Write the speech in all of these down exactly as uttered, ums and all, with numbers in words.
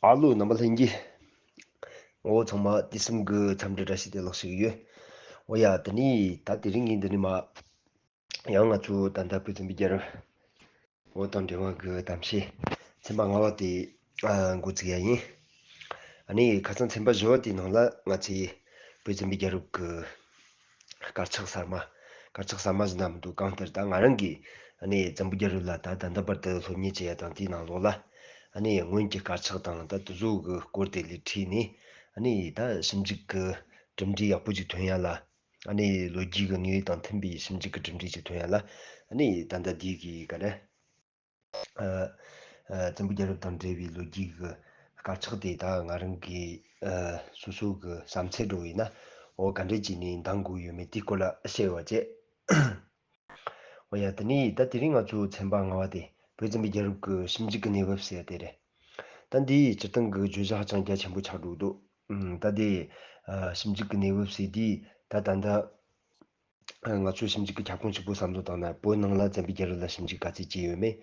ཨ་ལོ། རྣམ་པ་ལྷན་རྒྱས། འོ་ཚང་མ་དུས་གསུམ་གྱི་འཚམས་འདྲི་བཀྲ་ཤིས་བདེ་ལེགས་ཞུ་གི་ཡོད། འོ་ཡ། དེ་ནས་ད་དེ་རིང་གི་འདི་ནས་མ་ཡང་ང་ཚོ་ད་ལྟ་བོད་བཙན་པོའི་རྒྱལ་རབས། འོ་དང་འབྲེལ་བ་གི་གཏམ་བཤད་ཚན་པ་ལྔ་པ་དེ་ཨ་འགོ་བཙུགས་ཡ་ཡིན། ཨ་ནི་ཁ་སང་ཚན་པ་བཞི་པ་དེའི་ནང་ལ་ང་ཚོས་བོད་བཙན་པོའི་རྒྱལ་རབས་ཀྱི་དཀར་ཆག་གསར་མ། དཀར་ཆག་གསར་མ་ཟེར་ན་མི་འདུག་གང་ལྟར་ད་ང་རང་གིས་ཨ་ནི་བཙན་པོའི་རྒྱལ་རབས་ལ་ད་ད་ལྟ་བར་དུ་སློབ་གཉེར་བྱེད་ཡ་དང་དེའི་ནང་ལོགས་ལ། ཨ་ནི་སྔོན་གྱི་དཀར་ཆག་དང་ད་དེ་ཚོ་གི་སྐོར་དེ་ལ་འཁྲིད་ནས། ཨ་ནི་ད་ཞིབ་འཇུག་གི་གྲུབ་འབྲས་ཡག་པོ་ཅིག་ཐོན་ཡ་ལ། ཨ་ནི་ལོ་རྒྱུས་ཀྱི་དངོས་ཡོད་དང་མཐུན་པའི་ཞིབ་འཇུག་གི་གྲུབ་འབྲས་ཅིག་ཐོན་ཡ་ལ། ཨ་ནི་ད་ལྟ་འདི་གི་ག་རེ། ཨ་ཨ་བཙན་པོའི་རྒྱལ་རབས་དང་འབྲེལ་བའི་ལོ་རྒྱུས་ཀྱི་དཀར་ཆག་དེ་ད་ང་རང་གི་ཨ་སོ་སོ་གི་བསམ་ཚུལ་འདྲ་བོ་ཡིན་ན། འོ་ག་འདྲས་བྱས་ནས་འདང་དགོས་ཡོད་མེད་དེའི་སྐོར་ལ་བཤད་ཡོད་པ་བྱས། འོ་ཡ། དེ་ནས་ད་དེ་རིང་ང་ཚོ་ཚན་པ་ལྔ་པ་དེ་བོད་བཙན་པོའི་རྒྱལ་རབས་ཀྱི་ཞིབ་འཇུག་གི་གནས་བབ་ཟེར་ཡ་དེ་རེད། ད་འདིའི་སྤྱིར་བཏང་གི་བརྗོད་གཞི་ཧ་ཅང་རྒྱ་ཆེན་པོ་ཆགས་འགྲོ་གི་འདུག་ཨུམ། ད་དེ་ཨ་ཞིབ་འཇུག་གི་གནས་བབ་ཟེར་དུས་ད་ད་ལྟ་ང་ཚོས་ཞིབ་འཇུག་གི་ཁྱབ་ཁོངས་གཅིག་པོ་བསམ་བློ་བཏང་ན། བོད་ནང་ལ་བཙན་པོའི་རྒྱལ་རབས་ལ་ཞིབ་འཇུག་ག་ཚད་བྱས་ཡོད་མེད།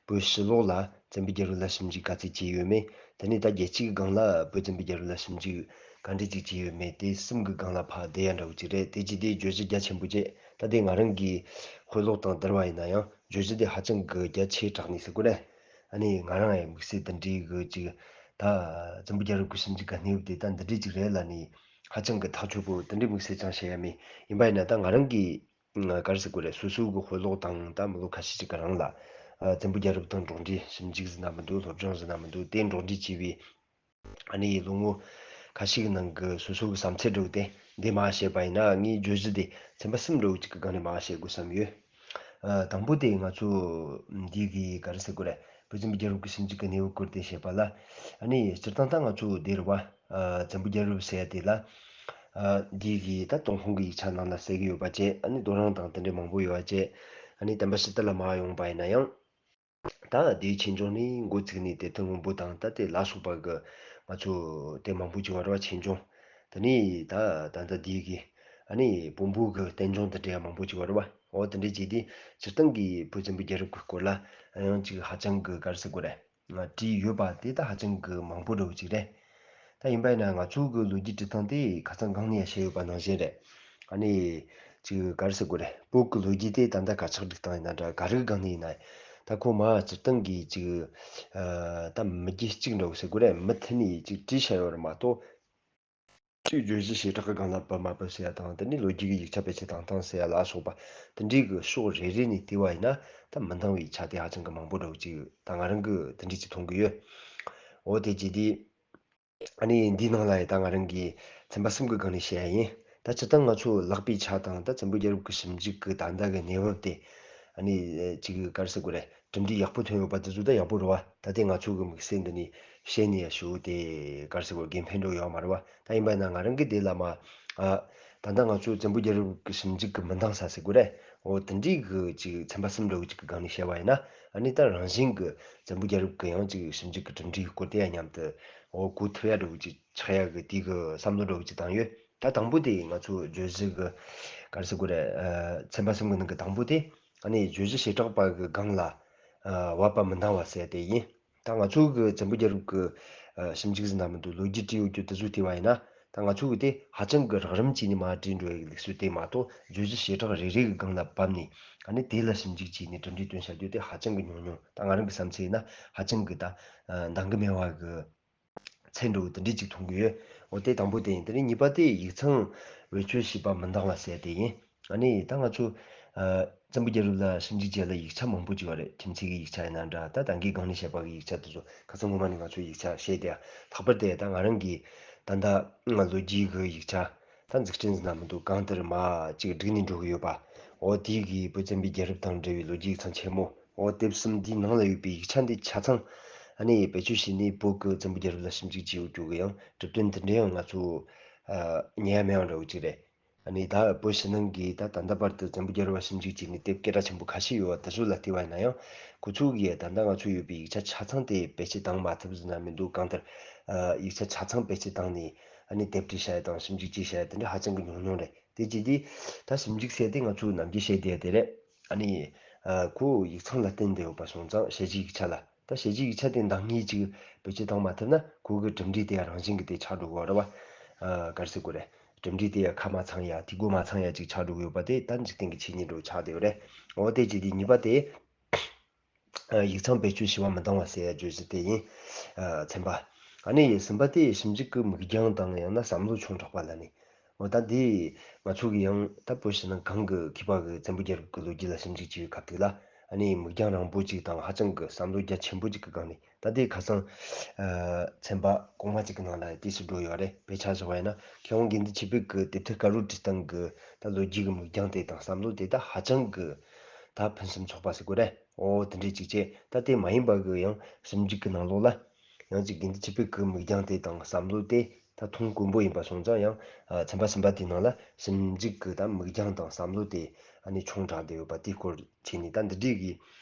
བོད་ཕྱི་ལོགས་ལ་བཙན་པོའི་རྒྱལ་རབས་ལ་ཞིབ་འཇུག་ག་ཚད་བྱས་ཡོད་མེད། དེ་ནས་ད་རྒྱལ་སྤྱིའི་སྒང་ལ་བོད་བཙན་པོའི་རྒྱལ་རབས་ལ་ཞིབ་འཇུག་ག་འདྲས་ཅིག་བྱས་ཡོད་མེད། དེ་གསུམ་གྱི་སྒང་ལ་ཕར་བསྡད་ཡ་འདྲ་བོ་ཅིག་རེད། དེ་བྱས་དུས་བརྗོད་གཞི་རྒྱ་ཆེན་པོ་བྱས། ད་དེ་ང་རང་གིས་དཔེ་ཀློག་དང་བསྡུར་བ་ཡིན་ན་ཡང་བརྗོད་གཞི་དེ་ཧ་ཅང་གི་རྒྱ་ཆེ་དྲགས་ནས་ཟེར་དགོས་རེད། ཨ་ནི་ང་རང་ཡང་དམིགས་བསལ་དེ་འདྲའི་གི་ཅིག་ད་བཙན་པོའི་རྒྱལ་རབས་ཀྱི་ཞིབ་འཇུག་གི་གནས་བབ་དེ་ད་འདི་འདྲའི་ཅིག་རེད་ལབ་ནས་ཧ་ཅང་གི་ཐག་ཆོད་པོ་དེ་འདྲའི་དམིགས་བསལ་ཅང་བཤད་ཡ་མེད། ཡིན་པ་ཡིན་ན་ད་ང་རང་གིས་ག་རེ་ཟེར་དགོས་རེད། སོ་སོའི་གི་དཔེ་ཀློག་དང་ད་མི་ལོ་ཁ་ཤས་ཅིག་གི་རིང་ལ་ཨ་བཙན་པོའི་རྒྱལ་རབས་དང་འགྲོགས་འདྲིས་ཞིབ་འཇུག་ཟེར་ན་མི་འདུག་སློབ་སྦྱོང་ཟེར་ན་མི་འདུག་དེ་འགྲོགས་འདྲིས་བྱས་པའི་ཨ་ནི་ལོ་ངོ་ཁ་ཤས་ཀྱི་ནང་གི་སོ་སོ་གི་བསམ་ཚུལ་འདྲ་བོ་དེ་འདི་མར་བཤད་པ་ཡིན་ན། ངའི་བརྗོད་གཞི་དེ་ཚན་པ་གསུམ་འདྲ་བོ་ཅིག་གི་སྒང་ནས་མར་བཤད་དགོས་བསམ་ཡོད། ཨ་དང་པོ་དེ་ང་ཚོ་འདི་གི་ག་རེ་ཟེར་དགོས་རེད། བོད་བཙན་པོའི་རྒྱལ་རབས་ཀྱི་ཞིབ་འཇུག་གི་གནས་བབ་སྐོར་དེ་བཤད་པ་ལ། ཨ་ནི་སྤྱིར་བཏང་ད་ང་ཚོ་འདི་རེད་བ། ཨ་བཙན་པོའི་རྒྱལ་རབས་ཟེར་ཡ་དེ་ལ། ཨ་འདི་གི་ད་ཏུན་ཧོང་གི་ཡིག་ཆ་ནང་ལ་གསལ་གི་ཡོད་པ་བྱས། ཨ་ནི་རྡོ་རིང་དང་དེ་འདྲའི་མང་པོ་ཡོད་པ་བྱས། ཨ་ནི་བསྟན་པ་ཕྱི་དར་ལ་མར་ཡོང་པ་ཡིན་ན་ཡང་། ད་དེའི་ཆོས་འབྱུང་ནས་འགོ་བཙུགས་ནས་དེབ་ཐེར་སྔོན་པོ་དང་ད་དེ་ལ་སོགས་པ་གི་ང་ཚོ་དེབ་མང་པོ་ཅིག་ཡོད་རེད་བ། ཆོས་འབྱུང་། དེ་ནས་ད་ད་ལྟ་འདི་གི་ཨ་ནི་བོན་པོ་གི་བསྟན་འབྱུང་དང་འབྲེལ་བ་མང་པོ་ཅིག་ཡོད་རེད་བ། འོ་དེ་འདྲ་བྱས་དུས་སྤྱིར་བཏང་གི་བོད་བཙན་པོའི་རྒྱལ་རབས་ཀྱི་སྐོར་ལ་ཡང་ཅིག་ཧ་ཅང་གི་ག་རེ་ཟེར་དགོས་རེད། ང་བྲིས་ཡོད་པ་དེ་ད་ཧ་ཅང་གི་མང་པོ་འདྲ་བོ་ཅིག་རེད། ད་ཡིན་པ་ཡིན་ན་ང་ཚོ་གི་ལོ་རྒྱུས་འབྲི་སྟངས་དེ་ཁ་སང་སྒང་ནས་ཡང་བཤད་ཡོད་པ་ནང་བཞིན་རེད། ཨ་ནི་ཅིག་ག་རེ་ཟེར་དགོས་རེད། བོད་ཀྱི་ལོ་རྒྱུས་དེ་ད་ལྟ་དཀར་ཆག་སྒྲིག་སྟངས་ཡིན་ན་འདྲ། ག་རེ་གི་སྒང་ནས་ཡིན་ན། ད་ཁོ་མ་སྤྱིར་བཏང་གི་ཅིག་ཨ་ད་མི་རྒྱུད་གཅིག་འདྲ་བོ་ཟེར་དགོས་རེད། མུ་མཐུད་ནས་ཅིག་བྲིས་བཞག་ཡོད་རེད་མ་གཏོགས། ཅིག་བརྗོད་གཞི་བྱེ་བྲག་གི་སྒང་ལ་བབས་མ་བབས་ཟེར་ཡ་དང་། དེ་ནས་ལོ་རྒྱུས་ཀྱི་ཡིག་ཆ་ཕལ་ཆེར་དྭངས་དྭངས་ཟེར་ཡ་ལ་སོགས་པ་དེ་འདྲའི་གི་ཕྱོགས་རེ་རེ་ནས་བལྟས་པ་ཡིན་ན། ད་མི་འདང་བའི་ཡིག་ཆ་དེ་ཧ་ཅང་གི་མང་པོ་འདྲ་བོ་ཅིག་ད་ང་རང་གི་དེ་འདྲའི་ཅིག་མཐོང་གི་ཡོད། འོ་དེ་བྱས་དུས། ཨ་ནི་འདིའི་ནང་ལ་ཡང་ད་ང་རང་གིས་ཚན་པ་གསུམ་གྱི་སྒང་ནས་བཤད་ཡ་ཡིན། ད་སྤྱིར་བཏང་ང་ཚོ་ལག་པའི་ཆ་དང་ད་བཙན་པོའི་རྒྱལ་རབས་ཀྱི་ཞིབ་འཇུག་གི་ད་ལྟ་གི་གནས་བབ་དེ། ཨ་ནི་ཅིག་ག་རེ་ཟེར་དགོས་རེད། གྲུབ་འབྲས་ཡག་པོ་ཐོན་ཡོད་པ་དེ་ཚོ་ད་ཡག་པོ་རེད་བ། ད་དེ་ང་ཚོ་གི་དམིགས་བསལ་འདི་ནས་བཤད་ནས་ཡ་ཞུ་དེ་ག་རེ་ཟེར་དགོས། དགེ་ཕན་འགྲོ་ཡོད་མ་རེད་བ། ད་ཡིན་པ་ཡིན་ན་ང་རང་གི་དེ་ལ་མ་ཨ་ད་ལྟ་ང་ཚོ་བཙན་པོའི་རྒྱལ་རབས་ཀྱི་ཞིབ་འཇུག་གི་མི་འདང་ས་ཟེར་དགོས་རེད། འོ་དེ་འདྲའི་གི་ཅིག་ཚན་པ་གསུམ་འདྲ་བོ་ཅིག་གི་སྒང་ནས་བཤད་པ་ཡིན་ན། ཨ་ནི་ད་རང་བཞིན་གི་བཙན་པོའི་རྒྱལ་རབས་ཀྱི་ཡང་ཅིག་ཞིབ་འཇུག་གི་གྲུབ་འབྲས་ཀྱི་སྐོར་དེ་ཡང་མཉམ་དུ་འོ་གོ་ཐུབ་ཡ་འདྲ་བོ་ཅིག་ཆགས་ཡ་གི་དེ་གི་བསམ་བློ་འདྲ་བོ་ཅིག་བཏང་ཡོད། ད་དང་པོ་དེ་ང་ཚོ་བརྗོད་གཞི་གི་ག་རེ་ཟེར་དགོས་རེད། ཨ་ཚན་པ་གསུམ་གི་ནང་གི་དང་པོ་དེ། ཨ་ནི་བརྗོད་གཞི་བྱེ་བྲག་པ་གི་སྒང་ལ་ཨ་བབས་པ་མི་འདང་བ་ཟེར་དེ་ཡིན། ད་ང་ཚོ་གི་བཙན་པོའི་རྒྱལ་རབས་ཀྱི་ཨ་ཞིབ་འཇུག་ཟེར་ན་མི་འདུག་ལོ་རྒྱུས་བྲིས་ཡོད་རྒྱུ་དེ་ཚོ་བལྟས་པ་ཡིན་ན། ད་ང་ཚོ་གི་དེ་ཧ་ཅང་གི་རགས་རིམ་བྱས་ནས་མར་བྲིས་འགྲོ་ཡ་གི་ལུགས་སྲོལ་དེ་མ་གཏོགས། བརྗོད་གཞི་བྱེ་བྲག་རེ་རེ་གི་སྒང་ལ་བབས་ནས་ཨ་ནི་དེ་ལ་ཞིབ་འཇུག་བྱས་ནས་གྲུབ་འབྲས་བཏོན་བྱ་རྒྱུ་དེ་ཧ་ཅང་གི་ཉུང་ཉུང་། ད་ང་རང་གི་བསམ་ཚུལ་ཡིན་ན་ཧ་ཅང་གི་ད་ཨ་འདང་གི་མེད་པ་གི་ཚད་འགྲོ་གི་དེ་འདྲས་ཅིག་མཐོང་གི་ཡོད། འོ་དེ་དང་པོ་དེ་ཡིན། དེ་ནས་གཉིས་པ་དེ་ཡིག་ཚང་བེད་སྤྱོད་བྱས་པ་མི་འདང་བ་ཟེར་དེ་ཡིན། ཨ་ནི་ད་ང་ཚོ་ཨ་བཙན་པོའི་རྒྱལ་རབས་ལ་ཞིབ་འཇུག་བྱེད་ལ་ཡིག་ཆ་མང་པོ་ཅིག་ཡོད་རེད། ཁྱིམ་མཚེས་ཀྱི་ཡིག་ཆ་ཡིན་ན་འདྲ། ད་ད་གིན་སྒང་ནས་བཤད་པ་གི་ཡིག་ཆ་དེ་ཚོ་ཁ་སང་སྔོན་མ་ནས་ང་ཚོ་ཡིག་ཆ་བཤད་དེ། ལྷག་པར་དེ་ད་ང་རང་གིས་ད་ལྟ་ང་ལོ་རྒྱུས་ཀྱི་ཡིག་ཆ་ད་འཛུགས་སྐྲུན་ཟེར་ན་མི་འདུག་གང་ལྟར་མ་ཅིག་བསྒྲིགས་ནས་འགྲོ་གི་ཡོད་པ། འོ་དེ་གིས་བོད་བཙན་པོའི་རྒྱལ་རབས་དང་འབྲེལ་བའི་ལོ་རྒྱུས་ཡིག་ཚང་ཆེན་མོ། འོ་དེབ་གསུམ་འདིའི་ནང་ལ་ཡོད་པའི་ཡིག་ཆ་འདི་ཆ་ཚང་ཨ་ནི་བེད་སྤྱོད་བྱས་ནས། བོད་ཀྱི་བཙན་པོའི་རྒྱལ་རབས་ལ་ཞིབ་འཇུག་བྱེད་ཡོད་རྒྱུ་གི་ཡང་གྲུབ་དོན་དེ་འདྲ་ཡང་ང་ཚོ་ཨ་རྙེད་ཡ་མེད་པ་འདྲ་བོ་ཅིག་རེད། ཨ་ནི་ད་བོད་ཕྱི་ནང་གི་ད་ད་ལྟ་བར་དུ་བཙན་པོའི་རྒྱལ་རབས་ལ་ཞིབ་འཇུག་བྱས་ནས་དེབ་སྐད་གྲགས་ཆེན་པོ་ཁ་ཤས་ཡོད་པ་དེ་ཚོ་ལ་བལྟས་པ་ཡིན་ན་ཡང་། ཁོ་ཚོ་གིས་ད་ལྟ་ང་ཚོ་ཡོད་པའི་ཡིག་ཆ་ཆ་ཚང་དེ་བེད་སྤྱོད་བཏང་མ་ཐུབ་ཟེར་ན་མི་འདུག་གང་ལྟར་ཨ་ཡིག་ཆ་ཆ་ཚང་བེད་སྤྱོད་བཏང་ནས་ཨ་ནི་དེབ་བྲིས་བཞག་ཡ་དང་ཞིབ་འཇུག་བྱས་བཞག་ཡ་དེ་འདྲ་ཧ་ཅང་གི་ཉུང་ཉུང་རེད། དེ་བྱས་དུས་ད་ཞིབ་འཇུག་ཟེར་དེ་ང་ཚོས་ནམ་རྒྱུན་བཤད་བསྡད་ཡ་དེ་རེད། ཨ་ནི་ཨ་ཁོ་ཡིག་ཚང་ལ་བརྟེན་བསྡད་ཡོད་པ་སོང་ཙང་། ཞལ་བཞེས་ཡིག་ཆ་ལ། ད་ཞལ་བཞེས་ཡིག་ཆ་དེ་འདང་ངེས་ཅིག་བེད་སྤྱོད་བཏང་མ་ཐུབ་ན་ཁོ་གི་གྲུབ་འབྲས་དེ་ཡང་རང་བཞིན་གྱི་དེ་ཆགས་འགྲོ་གི་ཡོད་རེད་བ། ཨ་ག་རེ་ཟེར་དགོས་རེད། གྲུབ་འབྲས་དེ་ཡང་ཁ་མ་ཚང་ཡ་དེ་གོ་མ་ཚང་ཡ་ཅིག་ཆགས་འགྲོ་གི་ཡོད་པ་དེ་ད་འཇིག་རྟེན་གྱི་ཆོས་ཉིད་འདྲ་བོ་ཆགས་བསྡད་ཡོད་རེད། འོ་དེ་གཅིག་དེ། གཉིས་པ་དེ། ཨ་ཡིག་ཚང་བེད་སྤྱོད་བྱས་པ་མི་འདང་བ་ཟེར་ཡ་བརྗོད་གཞི་དེ་ཡིན། ཨ་ཚན་པ། ཨ་ནི་གསུམ་པ་དེ་ཞིབ་འཇུག་གི་མིག་རྒྱང་དང་ཡང་ན་བསམ་བློ་ཆུང་དྲགས་པ་ལ་ནི། འོ་ད་འདི་ང་ཚོ་གི་ཡང་ད་བོད་ཕྱི་ནང་གང་གི་མཁས་པ་གི་བཙན་པོ་རྒྱལ་རབས་ཀྱི་ལོ་རྒྱུས་ལ་ཞིབ་འཇུག་བྱེད་པའི་སྐབས་དེ་ལ་ཨ་ནི་མིག་རྒྱང་རིང་པོ་ཅིག་དང་ཧ་ཅང་གི་བསམ་བློ་རྒྱ་ཆེན་པོ་ཅིག་གི་སྒང་ནས། ད་ལྟའི་ཁ་སང་། ཨ་ཚན་པ་གོང་མ་གཅིག་གི་ནང་ལ་དེ་སུ་འགྲོ་ཡོད་རེད། དཔེ་ཆ་བཞག་པ་ཡིན་ན་མཁས་དབང་དགེ་འདུན་ཆོས་འཕེལ་གྱི་དེབ་ཐེར་དཀར་པོ་བྲིས་སྟངས་ཀྱི་ད་ལོ་རྒྱུས་ཀྱི་མིག་རྒྱང་དེ་དང་བསམ་བློ་དེ་ད་ཧ་ཅང་གི་ད་ཕུན་སུམ་ཚོགས་པ་ཟེར་དགོས་རེད། འོ་དེ་འདྲའི་ཅིག་བྱས། ད་དེ་མ་ཡིན་པ་གི་ཡང་ཞིབ་འཇུག་གི་ནང་ལོགས་ལ་ཡང་ཅིག་དགེ་འདུན་ཆོས་འཕེལ་གྱི་མིག་རྒྱང་དེ་དང་བསམ་བློ་དེ་ད་མཐོང་དཀོན་པོ་ཡིན་པ་སོང་ཙང་། ཡང་ཨ་ཚན་པ་གསུམ་པ་དེའི་ནང་ལ་ཞིབ་འཇུག་གི་ད་མིག་རྒྱང་དང་བསམ་བློ་དེ་ཨ་ནི་ཆུང་དྲགས་བསྡད་ཡོད་པ་དེའི་སྐོར། བྱས་ནས་ད་འདི་འདྲའི་གི་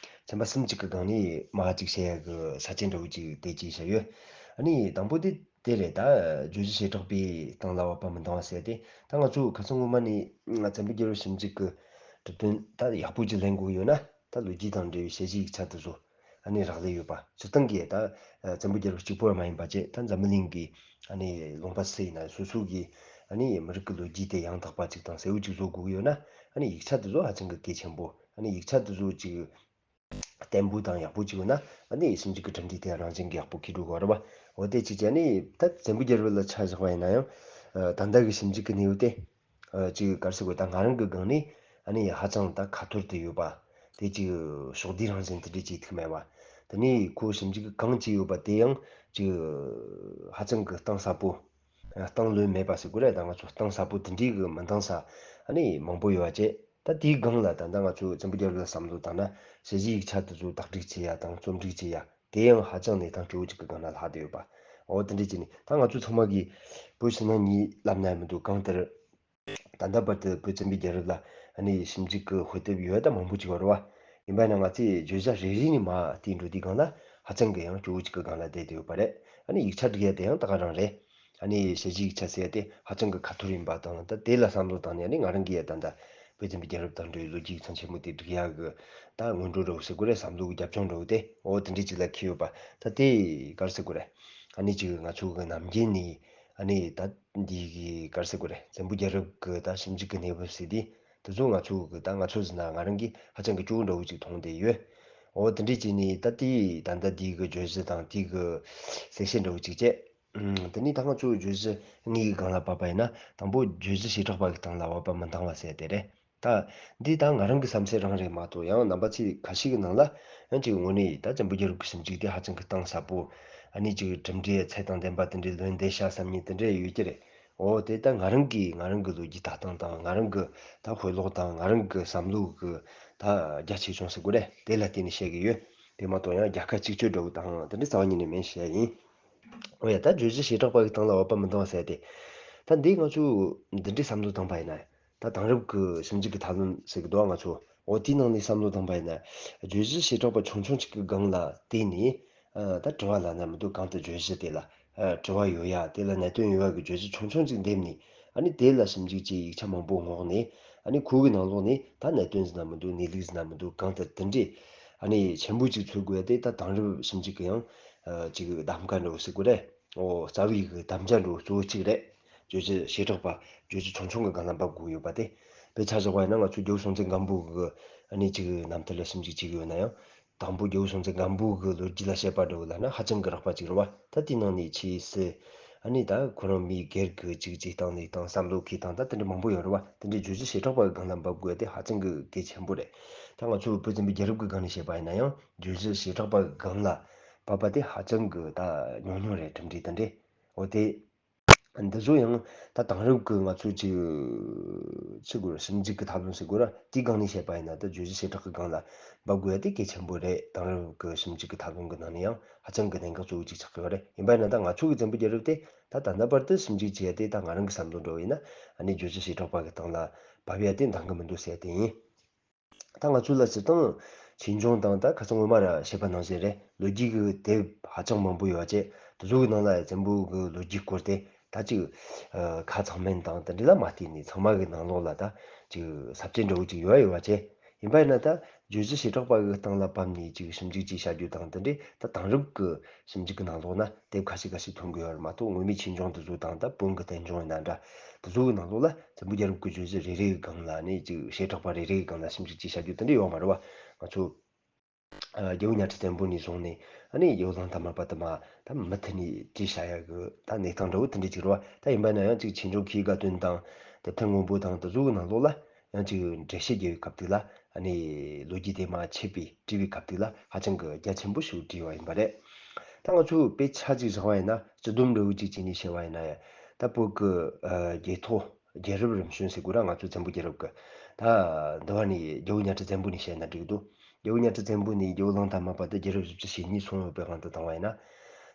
ཚན་པ་གསུམ་གཅིག་གི་སྒང་ནས་མར་ཅིག་བཤད་ཡ་གི་ས་བཅད་འདྲ་བོ་ཅིག་དེ་ཅིག་བཤད་ཡོད། ཨ་ནི་དང་པོ་དེ་དེ་རེད། ད་བརྗོད་གཞི་བྱེ་བྲག་པའི་སྟེང་ལ་བབ་པ་མི་འདང་བ་ཟེར་ཏེ། ད་ང་ཚོ་ཁ་སང་སྔོན་མ་ནས་བཙན་པོ་རྒྱལ་པོ་ཞིབ་འཇུག་གི་གྲུབ་དོན་ད་ཡག་པོ་ཅིག་ལེན་དགོས་ཡོད་ན། ད་ལོ་རྒྱུས་དང་འབྲེལ་བའི་དཔྱད་གཞིའི་ཡིག་ཆ་དེ་ཚོ་ཨ་ནི་རག་ལས་ཡོད་པ། སྤྱིར་བཏང་གི་ད་བཙན་པོ་རྒྱལ་པོ་གཅིག་པོ་མ་ཡིན་པ་བྱས། ད་འཛམ་བུ་གླིང་གི་ཨ་ནི་ལུང་པ་སུ་ཡིན་ན་སོ་སོ་གི་ཨ་ནི་མི་རིགས་ཀྱི་ལོ་རྒྱུས་དེ་ཡང་དག་པ་ཅིག་དང་གསལ་བོ་ཅིག་བཟོ་དགོས་ཀྱི་ཡོད་ན། ཨ་ནི་ཡིག་ཆ་དེ་ཚོ་ཧ་ཅང་གི་གལ་ཆེན་པོ། ཨ་ནི་ཡིག་ཆ་དེ་ཚོ་ཅིག་བརྟན་པོ་དང་ཡག་པོ་ཅིག་ཡོད་ན། ཨ་ནི་ཞིབ་འཇུག་གི་གྲུབ་འབྲས་དེ་རང་བཞིན་གྱིས་ཡག་པོ་འཁྱེར་འགྲོ་གི་རེད་བ། འོ་དེ་ཅིག་བྱས་ནས་ད་བཙན་པོ་རྒྱལ་པོ་ལ་ཆ་བཞག་པ་ཡིན་ན་ཡང་། ཨ་ད་ལྟ་གི་ཞིབ་འཇུག་གི་གནས་བབ་དེ། ཨ་ཅིག་ག་རེ་ཟེར་དགོས། ད་ང་རང་གི་སྒང་ནས་ཨ་ནི་ཧ་ཅང་ད་ཁ་ཐོར་དུ་ཡོད་པ། དེ་ཅིག་ཕྱོགས་བསྡུས་རང་བཞིན་དེ་འདྲ་ཅིག་ཐུག་མེད་པ། དེ་ནས་ཁོ་ཞིབ་འཇུག་གི་གང་བྱས་ཡོད་པ་དེ་ཡང་ཅིག་ཧ་ཅང་གི་གཏིང་ཟབ་པོ། གཏིང་ལོན་མེད་པ་ཟེར་དགོས་རེད། ད་ང་ཚོ་གཏིང་ཟབ་པོ་དེ་འདྲའི་གི་མི་འདང་ས་ཨ་ནི་མང་པོ་ཡོད་པ་བྱས། ད་དེའི་སྒང་ལ་ད་ལྟ་ང་ཚོས་བཙན་པོ་རྒྱལ་པོ་ལ་བསམ་བློ་བཏང་ན། དཔྱད་གཞིའི་ཡིག་ཆ་དེ་ཚོ་དག་སྒྲིག་བྱེད་ཡ་དང་རྩོམ་སྒྲིག་བྱེད་ཡ་དེ་ཡང་ཧ་ཅང་གནས་སྟངས་སྐྱོ་བོ་ཅིག་གི་སྒང་ལ་ལྷག་བསྡད་ཡོད་པ། འོ་དེ་འདྲ་བྱས་ནས་ད་ང་ཚོ་ཚང་མ་གིས་བོད་ཕྱི་ནང་གཉིས་ལབ་ན་མི་འདུག། གང་ལྟར་ད་ལྟ་བར་དུ་བོད་བཙན་པོའི་རྒྱལ་རབས་ལ་ཨ་ནི་ཞིབ་འཇུག་གི་དཔེ་དེབ་ཡོད་ད་མང་པོ་ཅིག་ཡོད་རེད་བ། ཡིན་པ་ཡིན་ན་ང་ཚོས་བརྗོད་བྱ་རེ་རེ་ནས་མར་བལྟས་འགྲོ་དུས་སྒང་ལ་ཧ་ཅང་གི་ཡང་སྐྱོ་བོ་ཅིག་གི་སྒང་ལ་བསྡད་བསྡད་ཡོད་པ་རེད། ཨ་ནི་ཡིག་ཆ་སྒྲིག་ཡ་དེ་ཡང་ད་ག་རང་རེད། ཨ་ནི་དཔྱད་གཞིའི་ཡིག་ཆ་ཟེར་ཡ་དེ་ཧ་ཅང་གི་ཁ་ཐོར་ཡིན་པ་དང་། ད་དེ་ལ་བསམ་བློ་བཏང་ནས་ཨ་ནི་ང་རང་གིས་ཡ་ད་ལྟ་བོད་བཙན་པོའི་རྒྱལ་རབས་དང་འབྲེལ་བའི་ལོ་རྒྱུས་ཡིག་ཚང་ཆེན་མོ་དེ་སྒྲིག་ཡ་གི་ད་སྔོན་འགྲོ་འདྲ་བོ་ཟེར་དགོས་རེད། བསམ་བློ་གི་རྒྱབ་ལྗོངས་འདྲ་བོ་དེ། འོ་དེ་འདྲའི་ཅིག་ལ་འཁེལ་ཡོད་པ། ད་དེ་ག་རེ་ཟེར་དགོས་རེད། ཨ་ནི་ཅིག་ང་ཚོ་གི་ནམ་རྒྱུན་ནས་ཨ་ནི་ད་འདི་གི་ག་རེ་ཟེར་དགོས་རེད། བཙན་པོ་རྒྱལ་རབས་གི་ད་ཞིབ་འཇུག་གི་གནས་བབ་ཟེར་དུས། དེ་ཚོ་ང་ཚོ་གི་ད་ང་ཚོ་ཟེར་ན་ང་རང་གིས་ཧ་ཅང་གི་སྐྱོ་བོ་འདྲ་བོ་ཅིག་མཐོང་བསྡད་ཡོད། འོ་དེ་འདྲའི་ཅིག་ནས་ད་དེ་ད་ལྟ་འདི་གི་བརྗོད་གཞི་དང་དེ་གི་གསལ་བཤད་འདྲ་བོ་ཅིག་བྱས། ཨུམ། དེ་ནས་ད་ང་ཚོ་བརྗོད་གཞི་དངོས་ཀྱི་སྒང་ལ་བབས་པ་ཡིན་ན། དང་པོ་བརྗོད་གཞི་བྱེ་བྲག་པ་གི་སྟེང་ལ་བབས་པ་མི་འདང་བ་ཟེར་དེ་རེད། ད་འདི་ད་ང་རང་གི་བསམ་ཚུལ་རང་རེད་མ་གཏོགས། ཡང་རྣམ་པ་ཚོས་ཁ་ཤས་ཀྱི་ནང་ལ་ཡང་ཅིག་དངོས་གནས་ད་བཙན་པོ་རྒྱལ་རབས་ཀྱི་ཞིབ་འཇུག་དེ་ཧ་ཅང་གི་གཏིང་ཟབ་པོ། ཨ་ནི་ཅིག་གྲུབ་འབྲས་ཚད་དང་ལྡན་པ་དེ་འདྲའི་ལོན་བསྡད་ཤག་བསམ་མཁན་དེ་འདྲ་ཡོད་ཀྱི་རེད། འོ་དེ་ད་ང་རང་གིས་ང་རང་གི་ལོ་རྒྱུས་ལྟ་སྟངས་དང་། ང་རང་གི་ད་དཔེ་ཀློག་དང་། ང་རང་གི་བསམ་བློ་གི་ད་རྒྱ་ཆེ་ཆུང་ཟེར་དགོས་རེད། དེ་ལ་བརྟེན་ནས་བཤད་ཀྱི་ཡོད། དེ་མ་གཏོགས་ཡང་རྒྱལ་ཁ་གཅིག་གཅོད་འདྲ་བོ་དང་དེ་འདྲ་རྩ་བ་ཉིད་ནས་མིན་བཤད་ཡིན། འོ་ཡ། ད་བརྗོད་གཞི་བྱེ་བྲག་པ་གི་སྟེང་ལ་བབས་པ་མི་འདང་བ་ཟེར་ཏེ། ད་འདི་ང་ཚོས་འདི་འདྲའི་བསམ་བློ་བཏང་པ་ཡིན་ན། ད་དེང་རབས་ཀྱི་ཞིབ་འཇུག་གི་ཐབས་ལམ་ཟེར་གི་འདུག་ང་ཚོ། འོ་དེའི་ནང་ནས་བསམ་བློ་བཏང་པ་ཡིན་ན། བརྗོད་གཞི་བྱེ་བྲག་པ་ཆུང་ཆུང་གཅིག་གི་སྒང་ལ་བལྟས་ནས། ཨ་ད་དྲི་བ་ལབ་ན་མི་འདུག། གང་ལྟར་བརྗོད་གཞི་དེ་ལ་ཨ་དྲི་བ་ཡོད་ཡ། དེ་ལ་གནད་དོན་ཡོད་ཡ་གི་བརྗོད་གཞི་ཆུང་ཆུང་ཅིག་འདེམས་ནས། ཨ་ནི་དེ་ལ་ཞིབ་འཇུག་བྱས། ཡིག་ཆ་མང་པོ་བསྔོགས་ནས། ཨ་ནི་ཁོ་གི་ནང་ལོགས་ནས་ད་གནད་དོན་ཟེར་ན་མི་འདུག། གནས་ལུགས་ཟེར་ན་མི་འདུག། གང་ལྟར་དེ་འདྲའི་ཨ་ནི་ཆེན་པོ་ཅིག་འཚོལ་དགོས་ཡ་དེ་ད་དེང་རབས་ཞིབ་འཇུག་གི་ཡང་ཨ་ཅིག་གདམ་ག་འདྲ་བོ་ཟེར་དགོས་རེད། འོ་རྩ་བའི་གི་དམ་བཅའ་འདྲ་བོ་གཙོ་བོ་གཅིག་རེད། བརྗོད་གཞི་བྱེ་བྲག་པ་བརྗོད་གཞི་ཆུང་ཆུང་གི་སྒང་ལ་འབབ་དགོས་ཡོད་པ་དེ། དཔེ་ཆ་བཞག་པ་ཡིན་ན་ང་ཚོ་རྒྱལ་པོ་སྲོང་བཙན་སྒམ་པོ་གི་ཨ་ནི་ཅིག་རྣམ་ཐར་ལ་ཞིབ་འཇུག་བྱེད་ཀྱི་ཡོད་ན་ཡང་། དང་པོ་རྒྱལ་པོ་སྲོང་བཙན་སྒམ་པོ་གི་ལོ་རྒྱུས་ལ་དཔྱད་པ་འདྲ་བོ་ལབ་ན་ཧ་ཅང་གི་རགས་པ་ཅིག་རེད་བ། ད་དེའི་ནང་ནས་ཆོས་སྲིད། ཨ་ནི་ད་ཁོ་རང་མི་སྒེར་གྱི་ཅིག་བྱེད་སྟངས་ལས་སྟངས། བསམ་བློ་འཁྱེར་སྟངས། ད་དེ་འདྲ་མང་པོ་ཡོད་རེད་བ། དེ་འདྲའི་བརྗོད་གཞི་བྱེ་བྲག་པ་གི་སྒང་ལ་འབབ་དགོས་ཡ་དེ་ཧ་ཅང་གི་གལ་ཆེན་པོ་རེད། ད་ང་ཚོ་བོད་བཙན་པོའི་རྒྱལ་རབས་ཀྱི་སྒང་ནས་བཤད་པ་ཡིན་ན་ཡང་། བརྗོད་གཞི་བྱེ་བྲག་པ་གི་སྒང་ལ་བབས་པ་དེ་ཧ་ཅང་གི་ད་ཉུང་ཉུང་རེད། གྲུབ་འབྲས་དེ་འདྲས། འོ་དེ། འདི་ཚོ་ཡང་ད་དེང་རབས་ཀྱི་ང་ཚོ་ཅིག་ཅིག་དགོས་རེད། ཞིབ་འཇུག་གི་ཐབས་ལམ་ཟེར་དགོས་རེད། དེའི་སྒང་ནས་བཤད་པ་ཡིན་ན། ད་བརྗོད་གཞི་བྱེ་བྲག་གི་སྒང་ལ་འབབ་དགོས་ཡ་དེ་གལ་ཆེན་པོ་རེད། དེང་རབས་ཀྱི་ཞིབ་འཇུག་གི་ཐབས་ལམ་གི་ནང་ནས་ཡང་ཧ་ཅང་གི་གནད་འགག་གཙོ་བོ་ཅིག་ཆགས་ཀྱི་ཡོད་རེད། ཡིན་པ་ཡིན་ན་ད་ང་ཚོ་གི་བཙན་པོའི་རྒྱལ་རབས་དེ་ད་ད་ལྟ་བར་དུ་ཞིབ་འཇུག་བྱས་ཏེ། ད་ང་རང་གི་བསམ་བློ་འདྲ་བོ་ཡིན་ན། ཨ་ནི་བརྗོད་གཞི་བྱེ་བྲག་པ་གི་སྟེང་ལ་བབས་ཡ་དེ་འདང་གི་མི་འདུག་ཟེར་ཡ་དེ་ཡིན། ད་ང་ཚོ་ལ་སྤྱིར་བཏང་ཆོས་འབྱུང་དང་། ད་ཁ་སང་སྔོན་མ་ར་བཤད་པ་ནང་བཞིན་རེད། ལོ་རྒྱུས་ཀྱི་དེབ་ཧ་ཅང་མང་པོ་ཡོད་པ་བྱས། དེ་ཚོ་གི་ནང་ལ་བཙན་པོ་གི་ལོ་རྒྱུས་སྐོར་དེ་ད་ཅིག་ཨ་ཁ་ཚང་མིན་དང་དེ་འདྲ་ལ་མ་བལྟས་ནས། ཚང་མ་གི་ནང་ལོགས་ལ་ད་ཅིག་ས་བཅད་འདྲ་བོ་ཅིག་ཡོད་ཡོད་པ་བྱས། ཡིན་པ་ཡིན་ན་ད་ བརྗོད་གཞི་བྱེ་བྲག་པ་གི་སྟེང་ལ་བབས་ནས་ཅིག་ཞིབ་འཇུག་ཅིག་བྱ་རྒྱུ་དང་དེ་འདྲའི་ད་དེང་རབས་ཀྱི་ཞིབ་འཇུག་གི་ནང་ལོགས་ན་དེབ་ཁ་ཤས་ཁ་ཤས་ཐོན་གི་ཡོད་རེད་མ་གཏོགས། དངོས་མེད་ཆོས་འབྱུང་དེ་ཚོ་དང་ད་བོན་གྱི་བསྟན་འབྱུང་ཡིན་ན་འདྲ། དེ་ཚོ་གི་ནང་ལོགས་ལ་བཙན་པོ་རྒྱལ་རབས་ཀྱི་བརྗོད་གཞི་རེ་རེ་གི་སྒང་ལ་ནི་ཅིག་བྱེ་བྲག་པ་རེ་རེ་གི་སྒང་ལ་ཞིབ་འཇུག་ཅིག་བྱ་རྒྱུ་དེ་འདྲ་ཡོད་མ་རེད་བ། ང་ཚོ་ཨ་རྒྱལ་པོ་གཉའ་ཁྲི་བཙན་པོ་ནས་བཟུང་ནས་ཨ་ནི་རྒྱལ་པོ་གླང་དར་མ་བར་དུ་མ་ད་མུ་མཐུད་ནས་བྲིས་བཞག་ཡག་གི་ད་གནས་སྟངས་འདྲ་བོ་དེ་འདྲ་ཅིག་རེད་བ། ད་ཡིན་པ་ན་ཡང་ཅིག་ཆོས་འབྱུང་མཁས་པའི་དགའ་སྟོན་དང་དེབ་ཐེར་སྔོན་པོ་དང་དེ་ཚོ་གི་ནང་ལོགས་ལ་ཡང་ཅིག་འགྲེལ་བཤད་རྒྱག་པའི་སྐབས་དེ་ལ་ཨ་ནི་ལོ་རྒྱུས་དེ་མར་ཕྱེ་བྱས་བྲིས་པའི་སྐབས་དེ་ལ་ཧ་ཅང་གི་རྒྱ་ཆེན་པོ་ཞིག་བྲིས་པ་ཡིན་པ་རེད། ད་ང་ཚོས་དཔེ་ཆ་ཅིག་བཞག་པ་ཡིན་ན་སྤྱི་སྡོམ་འདྲ་བོ་ཅིག་བྱས་ནས་བཤད་པ་ཡིན་ན་ཡང་ད་བོད་ཀྱི་ཨ་རྒྱལ་ཐོ་རྒྱལ་རབས་རིམ་བྱོན་ཟེར་དགོས་ར། ང་ཚོ་བཙན་པོ་རྒྱལ་རབས་ཀྱི་ད་འདི་བ་ནས་རྒྱལ་པོ་གཉའ་ཁྲི་བཙན་པོ་ནས་བཤད་ན་འགྲིག་འདུག་རྒྱལ་པོ་གཉའ་ཁྲི་བཙན་པོ་ནས་རྒྱལ་པོ་གླང་དར་མ་བར་དུ་རྒྱལ་རབས་བཞི་བཅུ་ཞེ་གཉིས་སོང་ཡོད་པའི་དབང་དུ་བཏང་བ་ཡིན་ན།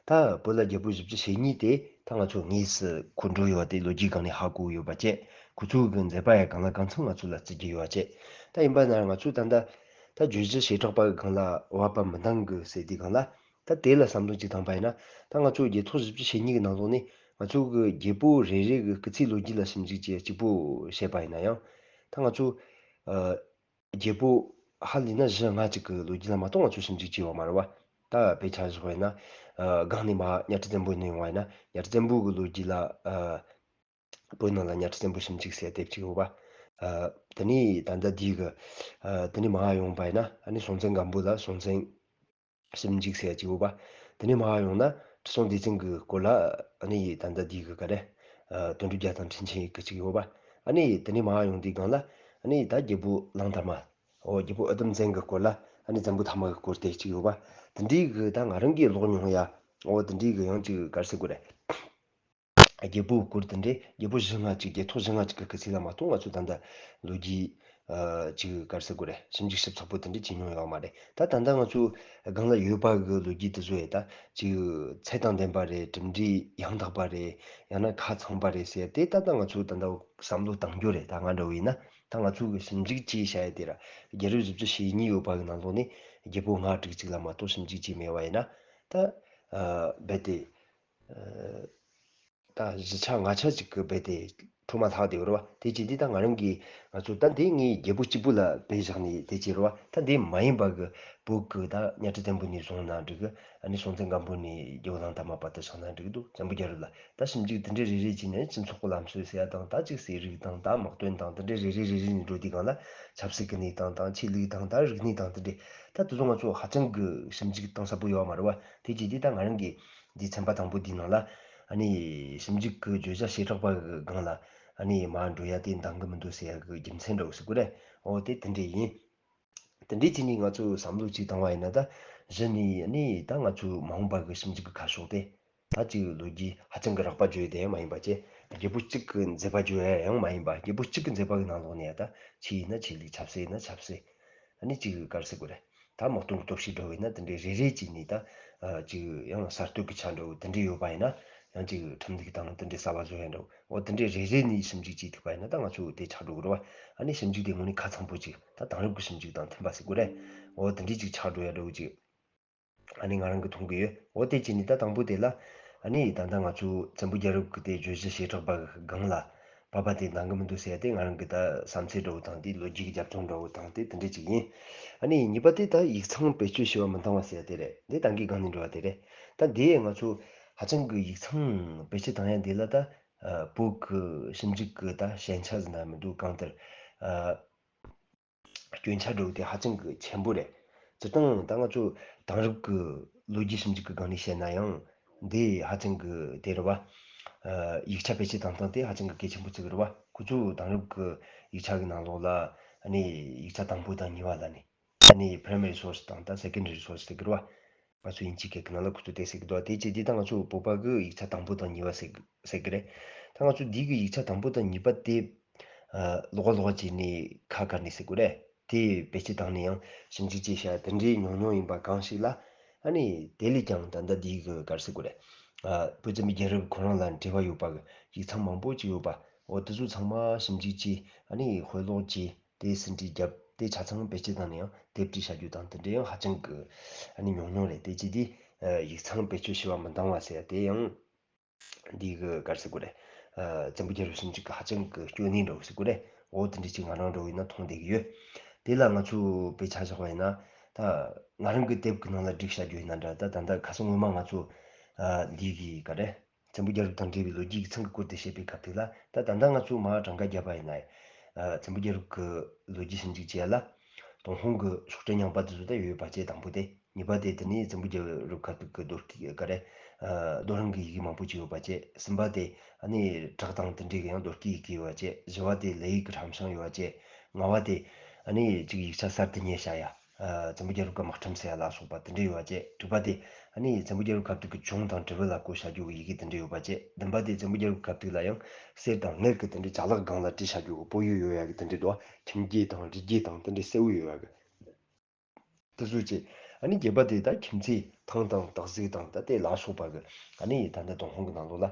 ད་བོད་ལ་རྒྱལ་པོ་བཞི་བཅུ་ཞེ་གཉིས་དེ་ད་ང་ཚོ་དངོས་སུ་འཁོར་འགྲོ་ཡོད་པ་དེ་ལོ་རྒྱུས་སྒང་ནས་ཧ་གོ་ཡོད་པ་བཅས། ཁོ་ཚོ་གི་མཛད་པ་ཡང་གང་ལ་གང་འཚམ་ང་ཚོ་ལ་བརྩི་རྒྱུ་ཡོད་པ་བཅས། ད་ཡིན་པ་ན་ང་ཚོ་ད་ལྟ་ད་བརྗོད་གཞི་བྱེ་བྲག་པ་གི་སྒང་ལ་བབས་པ་མི་འདང་གི་ཟེར་དུས་སྒང་ལ། ད་དེ་ལ་བསམ་བློ་ཅིག་བཏང་པ་ཡིན་ན། ད་ང་ཚོ་རྒྱལ་ཐོ་བཞི་བཅུ་ཞེ་གཉིས་ཀྱི་ནང་ལོགས་ནས་ང་ཚོ་གི་རྒྱལ་པོ་རེ་རེ་གི་སྐུ་ཚེའི་ལོ་རྒྱུས་ལ་ཞིབ་འཇུག་བྱེད་གཅིག་པོ་བྱས་པ་ཡིན་ན་ཡང་། ད་ང་ཚོ་ཨ་རྒྱལ་པོ་ཧ་ལས་ན་བཞི་ལྔ་གཅིག་གི་ལོ་རྒྱུས་ལ་མ་གཏོགས་ང་ཚོ་ཞིབ་འཇུག་བྱས་ཡོད་མ་རེད་བ། ད་དཔེ་ཆ་བཞག་པ་ཡིན་ན་ཨ་སྒང་ནས་མར་གཉའ་ཁྲི་བཙན་པོ་ནས་ཡོང་བ་ཡིན་ན་གཉའ་ཁྲི་བཙན་པོ་གི་ལོ་རྒྱུས་ལ་ཨ་བོད་ནང་ལ་གཉའ་ཁྲི་བཙན་པོ་ཞིབ་འཇུག་ཟེར་དེབ་ཅིག་ཡོད་པ། ཨ་དེ་ནས་ད་ལྟ་འདི་གི་ཨ་དེ་ནས་མར་ཡོང་པ་ཡིན་ན་ཨ་ནི་སྲོང་བཙན་སྒམ་པོ་ལ་སྲོང་བཙན་ཞིབ་འཇུག་ཟེར་ཅིག་ཡོད་པ། དེ་ནས་མར་ཡོང་ན་ཁྲི་སྲོང་ལྡེ་བཙན་གི་སྐོར་ལ་ཨ་ནི་ད་ལྟ་འདི་གི་ག་རེ་ཨ་དོན་གྲུབ་རྒྱལ་དང་ཁྲི་ཆེན་ཡི་གེ་ཅིག་ཡོད་པ། ཨ་ནི་དེ་ནས་མར་ཡོང་དུས་སྒང་ལ་ཨ་ནི་ད་རྒྱལ་པོ་གླང་དར་མ། འོ་རྒྱལ་པོ་ཨི་ཏམ་བཙན་གི་སྐོར་ལ་ཨ་ནི་བཙན་པོ་ཐ་མ་གི་སྐོར་དེ་ཅིག་ཡོད་པ། དེ་འདྲའི་གི་ད་ང་རང་གིས་ཀློག་མྱོང་ཡ། འོ་དེ་འདྲའི་གི་ཡང་ཅིག་ག་རེ་ཟེར་དགོས་རེད། རྒྱལ་པོའི་སྐོར་དེ་འདྲའི་རྒྱལ་པོ་བཞི་ལྔ་ཅིག་རྒྱལ་ཐོ་བཞི་ལྔ་ཅིག་གི་སྐུ་ཚེ་ལ་མ་གཏོགས་ང་ཚོ་ད་ལྟ་ལོ་རྒྱུས་ཨ་ཅིག་ག་རེ་ཟེར་དགོས་རེད། ཞིབ་འཇུག་ཞིབ་ཚགས་པོ་དེ་འདྲ་བྱེད་མྱོང་ཡོད་མ་རེད། ད་ད་ལྟ་ང་ཚོ་སྒང་ལ་ཡོད་པ་གི་ལོ་རྒྱུས་དེ་ཚོ་ཡ་ད་ཅིག་ཚད་དང་ལྡན་པ་རེད། གྲུབ་འབྲས་ཡང་དག་པ་རེད། ཡང་ན་ཁ་ཚང་པ་རེད་ཟེར་དེ་ད་ལྟ་ང་ཚོ་ད་ལྟ་བསམ་བློ་བཏང་རྒྱུ་རེད། ད་ང་འདྲ་བོ་ཡིན་ན་ད་ང་ཚོ་གི་ཞིབ་འཇུག་བྱས་བྱ་ཡ་དེ་ར་རྒྱལ་རབས་བཞི་བཅུ་ཞེ་གཉིས་ཡོད་པ་གི་ནང་ལོགས་ནས་རྒྱལ་པོ་ལྔ་དྲུག་ཅིག་ལ་མ་གཏོགས་ཞིབ་འཇུག་བྱས་མེད་པ་ཡིན་ན། ད་ཨ་རྦད་དེ་ཨ་ད་བཞི་ཆ་ལྔ་ཆ་ཅིག་གི་རྦད་དེ་འཕྲོ་མ་ལྷག་བསྡད་ཡོད་རེད་བ། དེ་བྱས་དུས་ད་ང་རང་གིས་ང་ཚོ་ད་འདི་ངའི་རྒྱལ་པོ་གཅིག་པུ་ལ་དཔེ་བཞག་ནས་དེ་བྱས་རེད་བ། ད་འདི་མ་ཡིན་པ་གི་བོད་ཀྱི་ད་གཉའ་ཁྲི་བཙན་པོ་ནས་བཟུང་ན་འགྲིག་གི། ཨ་ནི་སྲོང་བཙན་སྒམ་པོ་ནས་རྒྱལ་པོ་གླང་དར་མ་བར་དུ་བཞག་ན་འགྲིག་གི་འདུག་བཙན་པོ་རྒྱལ་རབས་ལ་ད་ཞིབ་འཇུག་དེ་འདྲའི་རེ་རེ་བྱས་ནས་སྤྱི་ཚོགས་ཀྱི་ལམ་སྲོལ་ཟེར་ཡ་དང་ད་ཅིག་ཟས་རིགས་དང་ད་དམག་དོན་དང་དེ་འདྲའི་རེ་རེ་རེ་རེ་ནས་འགྲོ་དུས་སྒང་ལ་ཆབ་སྲིད་ཀྱི་གནས་སྟངས་དང་ཆོས་ལུགས་དང་ད་རིག་གནས་དང་དེ་འདྲའི་ད་དེ་ཚོ་ང་ཚོ་ཧ་ཅང་གི་ཞིབ་འཇུག་གཏིང་ཟབ་པོ་ཡོད་མ་རེད་བ། དེ་བྱས་དུས་ད་ང་རང་གིས། འདིའི་ཚན་པ་དང་པོ་འདིའི་ནང་ལ་ཨ་ནི་ཞིབ་འཇུག་གི་བརྗོད་བྱ་བྱེ་བྲག་པ་གི་སྒང་ལ་ཨ་ནི་མར་འགྲོ་ཡ་དེ་འདང་གི་མི་འདུག་ཟེར་ཡ་གི་རྒྱུ་མཚན་འདྲ་བོ་ཟེར་དགོས་རེད། འོ་དེ་དེ་འདྲས་ཡིན། དེ་འདྲས་བྱས་ནས་ང་ཚོས་བསམ་བློ་ཅིག་བཏང་བ་ཡིན་ན་ད་གཞི་ནས་ཨ་ནི་ད་ང་ཚོའི་མ་འོངས་པ་གི་ཞིབ་འཇུག་གི་ཁ་ཕྱོགས་དེ་ད་ཅིག་ལོ་རྒྱུས་ཧ་ཅང་གི་རགས་པ་བརྗོད་ཡ་དེ་ཡང་མ་ཡིན་པ་བྱས། རྒྱལ་པོ་གཅིག་གི་མཛད་པ་བརྗོད་ཡ་ཡང་མ་ཡིན་པ། རྒྱལ་པོ་གཅིག་གི་མཛད་པ་གི་ནང་ལོགས་ནས་ཡ་ད་ཆོས་ཡིན་ན་ཆོས་ལུགས། ཆབ་སྲིད་ཡིན་ན་ཆབ་སྲིད། ཨ་ནི་ཅིག་ག་རེ་ཟེར་དགོས་རེད། ད་དམག་དོན་གྱི་སྟོབས་ཤུགས་འདྲ་བོ་ཡིན་ན་དེ་འདྲའི་རེ་རེ་བྱས་ནས་ད་ཨ་ཅིག་ཡང་གསར་གཏོད་ཀྱི་ཆ་འདྲ་བོ་དེ་འདྲའི་ཡོད་པ་ཡིན་ན། ཡང་ཅིག་ཁྲིམས་འདུག་གི་དང་དེ་འདྲའི་གསར་པ་བཟོ་ཡ་འདྲ་བོ། འོ་དེ་འདྲའི་རེ་རེ་ནས་ཞིབ་འཇུག་བྱས་ཐུབ་པ་ཡིན་ན་ད་ང་ཚོ་དེ་ཆགས་འགྲོ་གི་རེད་བ། ཨ་ནི་ཞིབ་འཇུག་དེ་དངོས་གནས་ཁ་ཚང་པོ་ཅིག་ད་དེང་རབས་ཀྱི་ཞིབ་འཇུག་དང་མཐུན་པ་ཟེར་དགོས་རེད། འོ་དེ་འདྲའི་ཅིག་ཆགས་འགྲོ་ཡ་འདྲ་བོ་ཅིག་ཨ་ནི་ང་རང་གིས་མཐོང་གི་ཡོད། འོ་དེ་བྱས་ནས་ད་དང་པོ་དེ་ལ་ཨ་ནི་ད་ལྟ་ང་ཚོ་བཙན་པོ་རྒྱལ་རབས་ཀྱི་དེ་བརྗོད་གཞི་བྱེ་བྲག་པ་གི་སྒང་ལ་བབས་པ་དེ་འདང་གི་མི་འདུག་ཟེར་ཡ་དེ་ང་རང་གི་ད་བསམ་ཚུལ་འདྲ་བོ་དང་དེ་ལོ་རྒྱུས་ཀྱི་རྒྱབ་ལྗོངས་འདྲ་བོ་དང་དེ་དེ་འདྲ་ཅིག་ཡིན། ཨ་ནི་གཉིས་པ་དེ་ད་ཡིག་ཚང་བེད་སྤྱོད་བྱས་པ་མི་འདང་བ་ཟེར་ཡ་དེ་རེད། འདི་ད་གིན་སྒང་ནས་འགྲོ་བ་དེ་རེད། ད་འདི་ང་ཚོ་ཧ་ཅང་གི་ཡིག་ཚང་བེད་སྤྱོད་བཏང་ཡ་འདི་ལ་ད་ཨ་བོད་ཀྱི་ཞིབ་འཇུག་གི་ད་ཞན་ཆ་ཟེར་ན་མི་འདུག་གང་ལྟར་ཨ་སྐྱོན་ཆ་འདྲ་བོ་དེ་ཧ་ཅང་གི་ཆེན་པོ་རེད། སྤྱིར་བཏང་ད་ང་ཚོ་དེང་རབས་ཀྱི་ལོ་རྒྱུས་ཞིབ་འཇུག་གི་སྒང་ནས་བཤད་ན་ཡང་འདི་ཧ་ཅང་གི་དེ་རེད་བ། ཨ་ཡིག་ཆ་བེད་སྤྱོད་བཏང་སྟངས་དེ་ཧ་ཅང་གི་གལ་ཆེན་པོ་བརྩི་གི་རེད་བ། ཁོ་ཚོ་དེང་རབས་ཀྱི་ཡིག་ཆ་གི་ནང་ལོགས་ལ་ཨ་ནི་ཡིག་ཆ་དང་པོ་དང་གཉིས་པ་ལ་ནི་ཨ་ནི་primary source དང་ད་secondary source ཟེར་གི་རེད་བ། ང་ཚོ་དབྱིན་ཇིའི་སྐད་ཀྱི་ནང་ལ་ཁོ་ཚོ་དེ་ཟེར་གི་འདུག་དེ་བྱས་དུས་ད་ང་ཚོ་བོད་པ་གི་ཡིག་ཆ་དང་པོ་དང་གཉིས་པ་ཟེར་གི་ཟེར་གི་རེད། ད་ང་ཚོ་འདི་གི་ཡིག་ཆ་དང་པོ་དང་གཉིས་པ་དེ་ཨ་ཀློག་ཀློག་བྱས་ནས་ཁ་བཀར་ནས་ཟེར་དགོས་རེད། དེ་བེད་སྤྱོད་བཏང་ནས་ཡང་ཞིབ་འཇུག་བྱས་བྱ་དེ་འདྲའི་ཉུང་ཉུང་ཡིན་པ་གང་ཞིག་ལ། ཨ་ནི་དེ་ལས་ཀྱང་ད་ལྟ་འདི་གི་ག་རེ་ཟེར་དགོས་རེད། ཨ་བོད་བཙན་པོའི་རྒྱལ་རབས་ཁོ་རང་ལ་འབྲེལ་བ་ཡོད་པ་གི་ཡིག་ཚང་མང་པོ་ཅིག་ཡོད་པ། འོ་དེ་ཚོ་ཚང་མ་ཞིབ་འཇུག་བྱས་ཨ་ནི་དཔེ་ཀློག་བྱས། དེ་ཟིན་བྲིས་བརྒྱབ། དེ་ཆ་ཚང་བེད་སྤྱོད་བཏང་ནས་ཡང་དེབ་བྲིས་བྱ་རྒྱུ་དང་དེ་འདྲ་ཡང་ཧ་ཅང་གི་ཨ་ནི་ཉུང་ཉུང་རེད། དེ་བྱས་དུས་ཨ་ཡིག་ཚང་བེད་སྤྱོད་བྱས་པ་མི་འདང་བ་ཟེར་ཡ་དེ་ཡང་འདི་གི་ག་རེ་ཟེར་དགོས་རེད། ཨ་བཙན་པོ་རྒྱལ་རབས་ཞིབ་འཇུག་གི་ཧ་ཅང་གི་སྐྱོན་གནད་འདྲ་བོ་ཟེར་དགོས་རེད། འོ་དེ་འདྲ་ཅིག་ང་རང་འདྲ་བོ་ཡིན་ན་མཐོང་བསྡད་ཀྱི་ཡོད། དེ་ལ་ང་ཚོས་དཔེ་ཆ་བཞག་པ་ཡིན་ན། ད་ང་རང་གི་དེབ་ཀྱི་ནང་ལ་བསྒྲིགས་བྱ་རྒྱུ་ཡིན་ན་འདྲ། ད་ད་ལྟ་ཁ་སང་སྔོན་མ་ང་ཚོ་ཨ་འདི་གི་ག་རེ། བཙན་པོ་རྒྱལ་རབས་དང་འབྲེལ་བའི་ལོ་རྒྱུས་ཀྱི་ཚང་གི་སྐོར་དེ་བཤད་པའི་སྐབས་དེ་ལ། ད་ད་ལྟ་ང་ཚོ་མར་གྲངས་ཀ་བརྒྱབ་པ་ཡིན་ན། ཨ་བཙན་པོ་རྒྱལ་རབས་ཀྱི་ལོ་རྒྱུས་ཞིབ་འཇུག་བྱེད་ཡ་ལ། ཏུན་ཧོང་གི་ཤོག་དྲིལ་རྙིང་པ་དེ་ཚོ་ད་ཡོད་པ་བྱས། དང་པོ་དེ། གཉིས་པ་དེ་དེ་ནས་བཙན་པོ་རྒྱལ་རབས་སྐབས་དུས་ཀྱི་རྡོ་སྐས་ག་རེ། ཨ་རྡོ་རིང་གི་ཡི་གེ་མང་པོ་ཅིག་ཡོད་པ་བྱས། གསུམ་པ་དེ་ཨ་ནི་བྲག་དང་དེ་འདྲའི་གི་ཡང་རྡོ་སྐས་ཡི་གེ་ཡོད་པ་བྱས། བཞི་བ་དེ་ལི་ཡིག་གི་ཧྲམ་ཤང་ཡོད་པ་བྱས། ལྔ་བ་དེ་ཨ་ནི་ཅིག་ཡིག་ཆ་གསར་དུ་རྙེད་བྱ་ཡ། ཨ་བཙན་པོ་རྒྱལ་རབས་ཀྱི་དམག་ཁྲིམས་ཟེར་ཡ་ལ་སོགས་པ་དེ་འདྲ་ཡོད་པ་བྱས། དྲུག་པ་དེ་ཨ་ནི་བཙན་པོ་རྒྱལ་རབས་སྐབས་དུས་ཀྱི་གྱོང་དང་དྲིལ་བུ་ལ་གོ་བྱ་རྒྱུ་གི་ཡི་གེ་དེ་འདྲ་ཡོད་པ་བྱས། བདུན་པ་དེ་བཙན་པོ་རྒྱལ་རབས་སྐབས་དུས་ལ་ཡང་གསེར་དང་དངུལ་གྱི་དེ་འདྲའི་ཅ་ལག་སྒང་ལ་བྲིས་བྱ་རྒྱུ་གི་པོ་ཡུ་ཡོད་ཡ་གི་དེ་འདྲ་འདུག་ཁྱིམ་རྒྱུད་དང་རི་རྒྱུད་དང་དེ་འདྲའི་གསལ་བོ་ཡོད་ཡ་གི། དེ་ཚོ་བྱས། ཨ་ནི་བརྒྱད་པ་དེ་ད་ཁྱིམ་མཚེས་ཐང་དང་སྟག་གཟིག་དང་ད་དེ་ལ་སོགས་པ་གི། ཨ་ནི་ད་ལྟ་ཏུན་ཧོང་གི་ནང་ལོགས་ལ་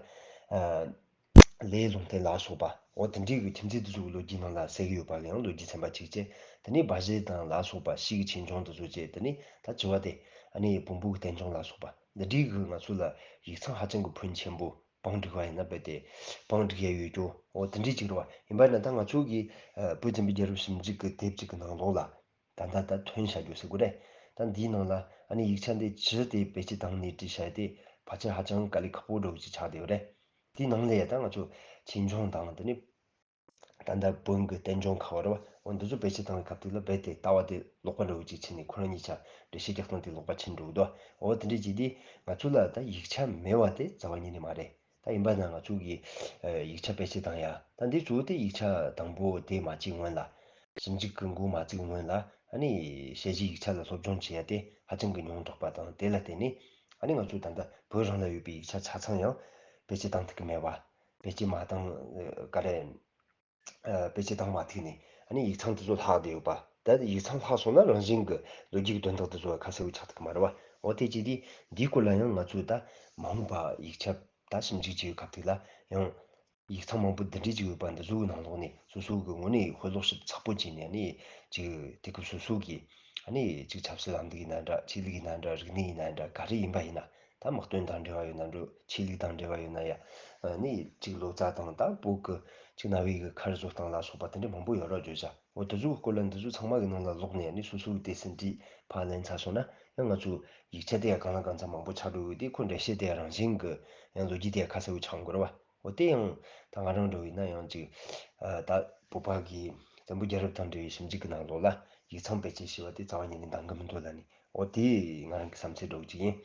ཨ་ལའི་ལུང་བསྟན་ལ་སོགས་པ། འོ་དེ་འདྲའི་གི་ཁྱིམ་མཚེས་དེ་ཚོ་གི་ལོ་རྒྱུས་ནང་ལ་གསལ་གི་ཡོད་པ་གི་ཡང་ལོ་རྒྱུས་ཚན་པ་གཅིག་བྱས། དེ་ནས་སྦ་བཞེད་དང་ལ་སོགས་པ་ཕྱིའི་གི་ཆོས་འབྱུང་དེ་ཚོ་བྱས། དེ་ནས་ད་བཅུ་བ་དེ་ཨ་ནི་བོན་པོ་གི་བསྟན་སྦྱོང་ལ་སོགས་པ། འདི་འདྲའི་གི་ང་ཚོ་ལ་ཡིག་ཚང་ཧ་ཅང་གི་ཕོན་ཆེན་པོ། བང་བསྒྲིགས་པ་ཡིན་ན་རྦད་དེ་བང་བསྒྲིགས་ཡ་ཡོད་རྒྱུ། འོ་དེ་འདྲའི་ཅིག་རེད་བ། ཡིན་པ་ན་ད་ང་ཚོ་གི་ཨ་བོད་བཙན་པོའི་རྒྱལ་རབས་ཞིབ་འཇུག་གི་དེབ་ཅིག་གི་ནང་ལོགས་ལ། ད་ལྟ་ད་ཐོན་བྱ་རྒྱུ་ཟེར་དགོས་རེད། ད་འདིའི་ནང་ལ་ཨ་ནི་ཡིག་ཆ་འདི་ཇི་སྟེ་བེད་སྤྱོད་བཏང་ནས་བྲིས་བྱས་ཏེ་ཕལ་ཆེར་ཧ་ཅང་དཀའ་ལས་ཁག་པོ་འདྲ་བོ་ཅིག་ཆགས་བསྡད་ཡོད་རེད། དེའི་ནང་ལ་ཡ་ད་ང་ཚོ་ཆོས་འབྱུང་དང་དེ་ནས་ད་ལྟ་བོན་གྱི་བསྟན་སྦྱོང་ཁག་བར་བ་འོ་འདི་ཚོ་བེད་སྤྱོད་བཏང་བའི་སྐབས་དེ་ལ་རྦད་དེ་ལྟ་བ་དེ་ལོག་པ་འདྲ་བོ་ཅིག་ཕྱིན་ནས་ཁོ་རང་གཉིས་ཆ་འགྲེལ་བཤད་རྒྱག་སྟངས་དེ་ལོག་པ་ཕྱིན་འགྲོ་གི་འདུག་འོ་དེ་འདྲ་བྱས་དུས་ང་ཚོ་ལ་ད་ཡིག་ཆ་མེད་པ་དེ་རྩ་བ་ཉིད་ནས་མ་རེད། ད་ཡིན་པ་ན་ང་ཚོ་གི་ཨ་ཡིག་ཆ་བེད་སྤྱོད་བཏང་ཡ། ད་འདི་གཙོ་བོ་དེ་ཡིག་ཆ་དང་པོ་དེ་མ་བརྩིས་སྔོན་ལ། ཞིབ་འཇུག་གི་འགོ་མ་བཙུགས་སྔོན་ལ་ཨ་ནི་ཞལ་བཞེས་ཡིག་ཆ་ལ་སློབ་སྦྱོང་བྱེད་ཡ་དེ་ཧ་ཅང་གི་ཉུང་དྲགས་པ་དང་། དེ་ལ་བརྟེན་ནས་ཨ་ནི་ང་ཚོ་ད་ལྟ་བོད་རང་ལ་ཡོད་པའི་ཡིག་ཆ་ཆ་ཚང་ཡང་བེད་སྤྱོད་བཏང་ཐུབ་ཀྱི་མེད་པ། བེད་སྤྱོད་མ་བཏང་ཨ་ག་རེ། ཨ་བེད་སྤྱོད་བཏང་མ་ཐུབ་ནས་ཨ་ནི་ཡིག་ཚང་དེ་ཚོ་ལྷག་བསྡད་ཡོད་པ། ད་ཡིག་ཚང་ལྷག་སོང་ན་རང་བཞིན་གྱི་ལོ་རྒྱུས་ཀྱི་དོན་དག་དེ་ཚོ་ཁ་གསལ་བོ་ཆགས་ཐུབ་ཀྱི་མ་རེད་བ། འོ་དེ་བྱས་དུས་འདིའི་སྐོར་ལ་ཡང་ང་ཚོས་ད་མ་འོངས་པ་ཡིག་ཆ་ད་ཞིབ་འཇུག་བྱེད་ཡོད་སྐབས་དེ་ལ་ཡང་ཡིག་ཚང་མང་པོ་འདི་འདྲའི་ཅིག་ཡོད་པ། འདི་ཚོའི་ནང་ལོགས་ནས་སོ་སོ་གི་ངོས་ནས་དཔེ་ཀློག་ཞིབ་ཚགས་པོ་བྱས་ནས་ཨ་ནི་ཅིག་དེ་སྐབས་སོ་སོ་གི་ཨ་ནི་ཅིག་ཆབ་སྲིད་ལམ་ལུགས་ཡིན་ན་འདྲ། ཆོས་ལུགས་ཡིན་ན་འདྲ། རིག་གནས་ཡིན་ན་འདྲ། ག་རེ་ཡིན་པ་ཡིན་ན། ད་དམག་དོན་དང་འབྲེལ་བ་ཡོད་ན་འགྲོ། ཆོས་ལུགས་དང་འབྲེལ་བ་ཡོད་ན་ཡ། ཨ་ནི་ཅིག་ལོ་ཙཱ་དང་ད་བོད་ཀྱི་ཅིག་གནའ་བོའི་གི་མཁར་བཟོ་སྟངས་ལ་སོགས་པ་དེ་འདྲ་མང་པོ་ཡོད་ར། བརྗོད་བྱ་འོ་དེ་ཚོའི་སྐོར་ལ་འདི་ཚོ་ཚང་མ་གི་ནང་ལ་ལོག་ནས་ཨ་ནི་སོ་སོའི་དེ་ཟིན་བྲིས་ཕར་ལེན་ཚར་སོང་ན་ཡང་ང་ཚོ་ཡིག་ཆ་དེ་ཡང་གང་ལ་གང་འཚམ་མང་པོ་ཆགས་འགྲོ་གི། དེ་ཁོ་འགྲེལ་བཤད་དེ་ཡང་རང་བཞིན་གི་ཡང་ལོ་རྒྱུས་དེ་ཡང་ཁ་གསལ་བོ་ཆགས་འགྲོ་ར་བ། འོ་དེ་ཡང་ད་ང་རང་འགྲོ་ཡིན་ན་ཡང་ཅིག་ཨ་ད་བོད་པ་གི་བཙན་པོ་རྒྱལ་རབས་དང་འབྲེལ་བའི་ཞིབ་འཇུག་གི་ནང་ལོགས་ལ་ཡིག་ཚང་བེད་སྤྱོད་བྱས་པ་དེ་རྩ་བ་ཉིད་ནས་འདང་གི་མི་འདུག་ལབ་ནས། འོ་དེ་ང་རང་གི་བསམ་ཚུལ་འདྲ་བོ་ཅིག་ཡིན།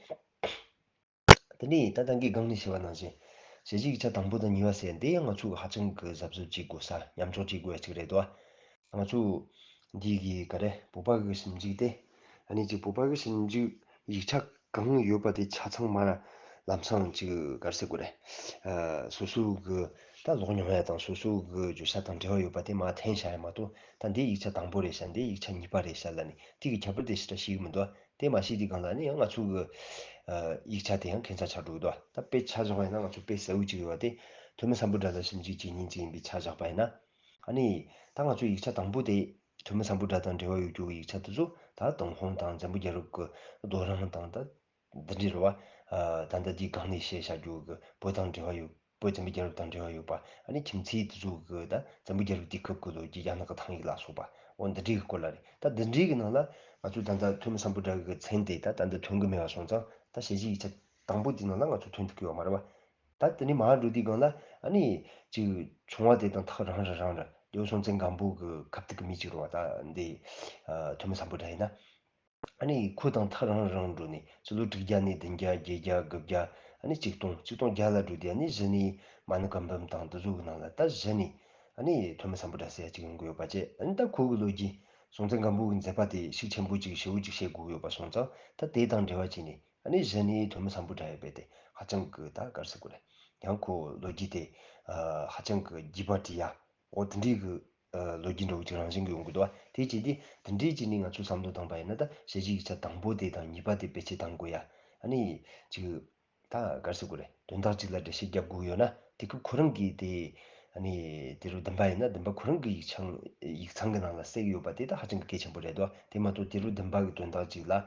དེ་ནས་ད་ལྟ་གི་སྒང་ནས་བཤད་པ་ནང་བཞིན་ཞལ་བཞེས་ཡིག་ཆ་དང་པོ་དང་གཉིས་པ་ཟེར་འདི་ཡང་ང་ཚོས་ཧ་ཅང་གི་གཟབ་གཟབ་བྱེད་དགོས་ས། ཉམས་འཇོག་བྱེད་དགོས་ཡ་གཅིག་རེད་དོ། ང་ཚོ་འདི་གི་ག་རེ་བོད་པ་གི་ཞིབ་འཇུག་དེ་ཨ་ནི་ཅིག་བོད་པ་གི་ཞིབ་འཇུག་ཡིག་ཆ་གང་ཡོད་པ་དེ་ཆ་ཚང་མ་ལམ་སང་ཅིག་ག་རེ་ཟེར་དགོས་རེད། ཨ་སོ་སོ་གི་ད་ཀློག་མྱོང་ཡ་དང་སོ་སོ་གི་བརྗོད་བྱ་དང་འབྲེལ་བ་ཡོད་པ་དེ་མར་འཐེན་བཞག་ཡ་མ་གཏོགས། ད་འདི་ཡིག་ཆ་དང་པོ་རེད་ཤག་འདི་ཡིག་ཆ་གཉིས་པ་རེད་ཤག་ལབ་ནས་དེ་གི་ཁྱད་པར་དེ་ཞེ་དྲག་ཤེས་ཀྱི་མི་འདུག་དེ་མ་ཤེས་དུས་སྒང་ལ་ནི་ཡང་ང་ཚོ་གི་ཨ་ཡིག་ཆ་དེ་ཡང་ཁྱད་མཚར་ཆགས་འགྲོ་གི་འདུག་ད་དཔེ་ཆ་བཞག་པ་ཡིན་ན་ང་ཚོ་དཔེ་གསལ་བོ་གཅིག་ཡོད་པ་དེ་ཐོན་མི་སམ་བྷོ་ཊ་ལ་ཞིབ་འཇུག་བྱེད་མཁན་གཅིག་ཡིན་པའི་ཆ་བཞག་པ་ཡིན་ན། ཨ་ནི་ད་ང་ཚོ་ཡིག་ཆ་དང་པོ་དེ་ཐོན་མི་སམ་བྷོ་ཊ་དང་འབྲེལ་བ་ཡོད་རྒྱུ་གི་ཡིག་ཆ་དེ་ཚོ་ད་ཏུན་ཧོང་དང་བཙན་པོ་རྒྱལ་རབས་ཀྱི་རྡོ་རིང་དང་ད་འདི་འདྲ་རེད་བ། ཨ་ད་ལྟ་འདིའི་སྒང་ནས་བཤད་བྱ་རྒྱུ་གི་བོད་དང་འབྲེལ་བ་ཡོད། བོད་བཙན་པོའི་རྒྱལ་རབས་དང་འབྲེལ་བ་ཡོད་པ། ཨ་ནི་ཁྱིམ་མཚེས་དེ་ཚོ་གི་ད་བཙན་པོའི་རྒྱལ་རབས་དུས་སྐབས་ཀྱི་ལོ་རྒྱུས། རྒྱ་ནག་གི་ཐང་ཡིག་ལ་སོགས་པ། འོ་འདི་འདྲའི་གི་སྐོར་ལ་རེད། ད་འདི་འདྲའི་གི་ནང་ལ་ང་ཚོས་ད་ལྟ་ཐོན་མི་སམ་བྷོ་ཊ་གི་མཚན་དེ་ད་ད་ལྟ་ཐོན་གི་མེད་པ་སོང་ཙང་། ད་ཞལ་བཞེས་ཡིག་ཆ་དང་པོ་དེའི་ནང་ལ་ང་ཚོ་ཐོན་ཐུབ་ཀྱི་ཡོད་མ་རེད་བ། ད་དེ་ནས་མར་འགྲོ་དུས་སྒང་ལ་ཨ་ནི་ཅིག་བྱུང་བ་དེ་དང་ཐག་རིང་རུ་རིང་རུ། ལེའུ་སྲོང་བཙན་སྒམ་པོ་གི་སྐབས་དེ་གི་མི་ཅིག་རེད་བ། ད་འདི་ཨ་ཐོན་མི་སམ་བྷོ་ཊ་ཡིན་ན། ཨ་ནི་ཁོ་དང་ཐག་རིང་རུ་རིང་འགྲོ་ནས་ཕྱི་ལོ་དྲུག་བརྒྱ་ནས་བདུན་བརྒྱ། བརྒྱད་བརྒྱ། དགུ་བརྒྱ། ཨ་ནི་ཆིག་སྟོང་། ཆིག་སྟོང་བརྒྱ་ལ་འགྲོ་དུས་ཨ་ནི་གཞི་ནས་མ་ཎི་བཀའ་འབུམ་དང་དེ་ཚོ་གི་ནང་ལ་ད་གཞི་ནས་ཨ་ནི་ཐོན་མི་སམ་བྷོ་ཊ་ཟེར་ཡ་ཅིག་ཡོང་གི་ཡོད་པ་བྱས། ཨ་ནི་ད་ཁོ་གི་ལོ་རྒྱུས་སྲོང་བཙན་སྒམ་པོ་གི་མཛད་པ་དེ་ཤུགས་ཆེན་པོ་ཅིག་ཞེ་པོ་ཅིག་བཤད་དགོས་ཀྱི་ཡོད་པ་སོང་ཙང་། ད་དེ་དང་འབྲེལ་བ་བྱས་ནས་ཨ་ནི་གཞི་ནས་ཐོན་མི་སམ་བྷོ་ཊ་ཡོད་པས་དེ་ཧ་ཅང་གི་ད་ག་རེ་ཟེར་དགོས་རེད། ཡང་ཁོ་ལོ་རྒྱུས་དེ་ཨ་ཧ་ཅང་གི་རྒྱས་པ་བྲིས་ཡ། འོ་དེ་འདྲའི་གི་ཨ་ལོ་རྒྱུས་འདྲ་བོ་ཅིག་རང་བཞིན་གྱིས་ཡོང་གི་འདུག་བ། དེ་བྱས་ཏེ་དེ་འདྲའི་ཅིག་ནས་ང་ཚོས་བསམ་བློ་བཏང་པ་ཡིན་ན། ད་ཞལ་བཞེས་ཡིག་ཆ་དང་པོ་དེ་དང་གཉིས་པ་དེ་བེད་སྤྱོད་བཏང་དགོས་ཡ། ཨ་ནི་ཅིག་ད་ག་རེ་ཟེར་དགོས་རེད། དོན་དག་ཅིག་ལ་འགྲེལ་བཤད་རྒྱབ་དགོས་ཡོད་ན་དེ་སྐབས་ཁོ་རང་གིས་དེ་ཨ་ནི་དེ་རུ་བདུན་པ་ཡིན་ན་བདུན་པ་ཁོ་རང་གི་ཡིག་ཆ་ཡིག་ཚང་གི་ནང་ལ་གསལ་གྱི་ཡོད་པ་དེ་ད་ཧ་ཅང་གི་གལ་ཆེན་པོ་རེད་དོ། དེ་མ་གཏོགས་དེ་རུ་བདུན་པ་གི་དོན་དག་ཅིག་ལ་ཨ་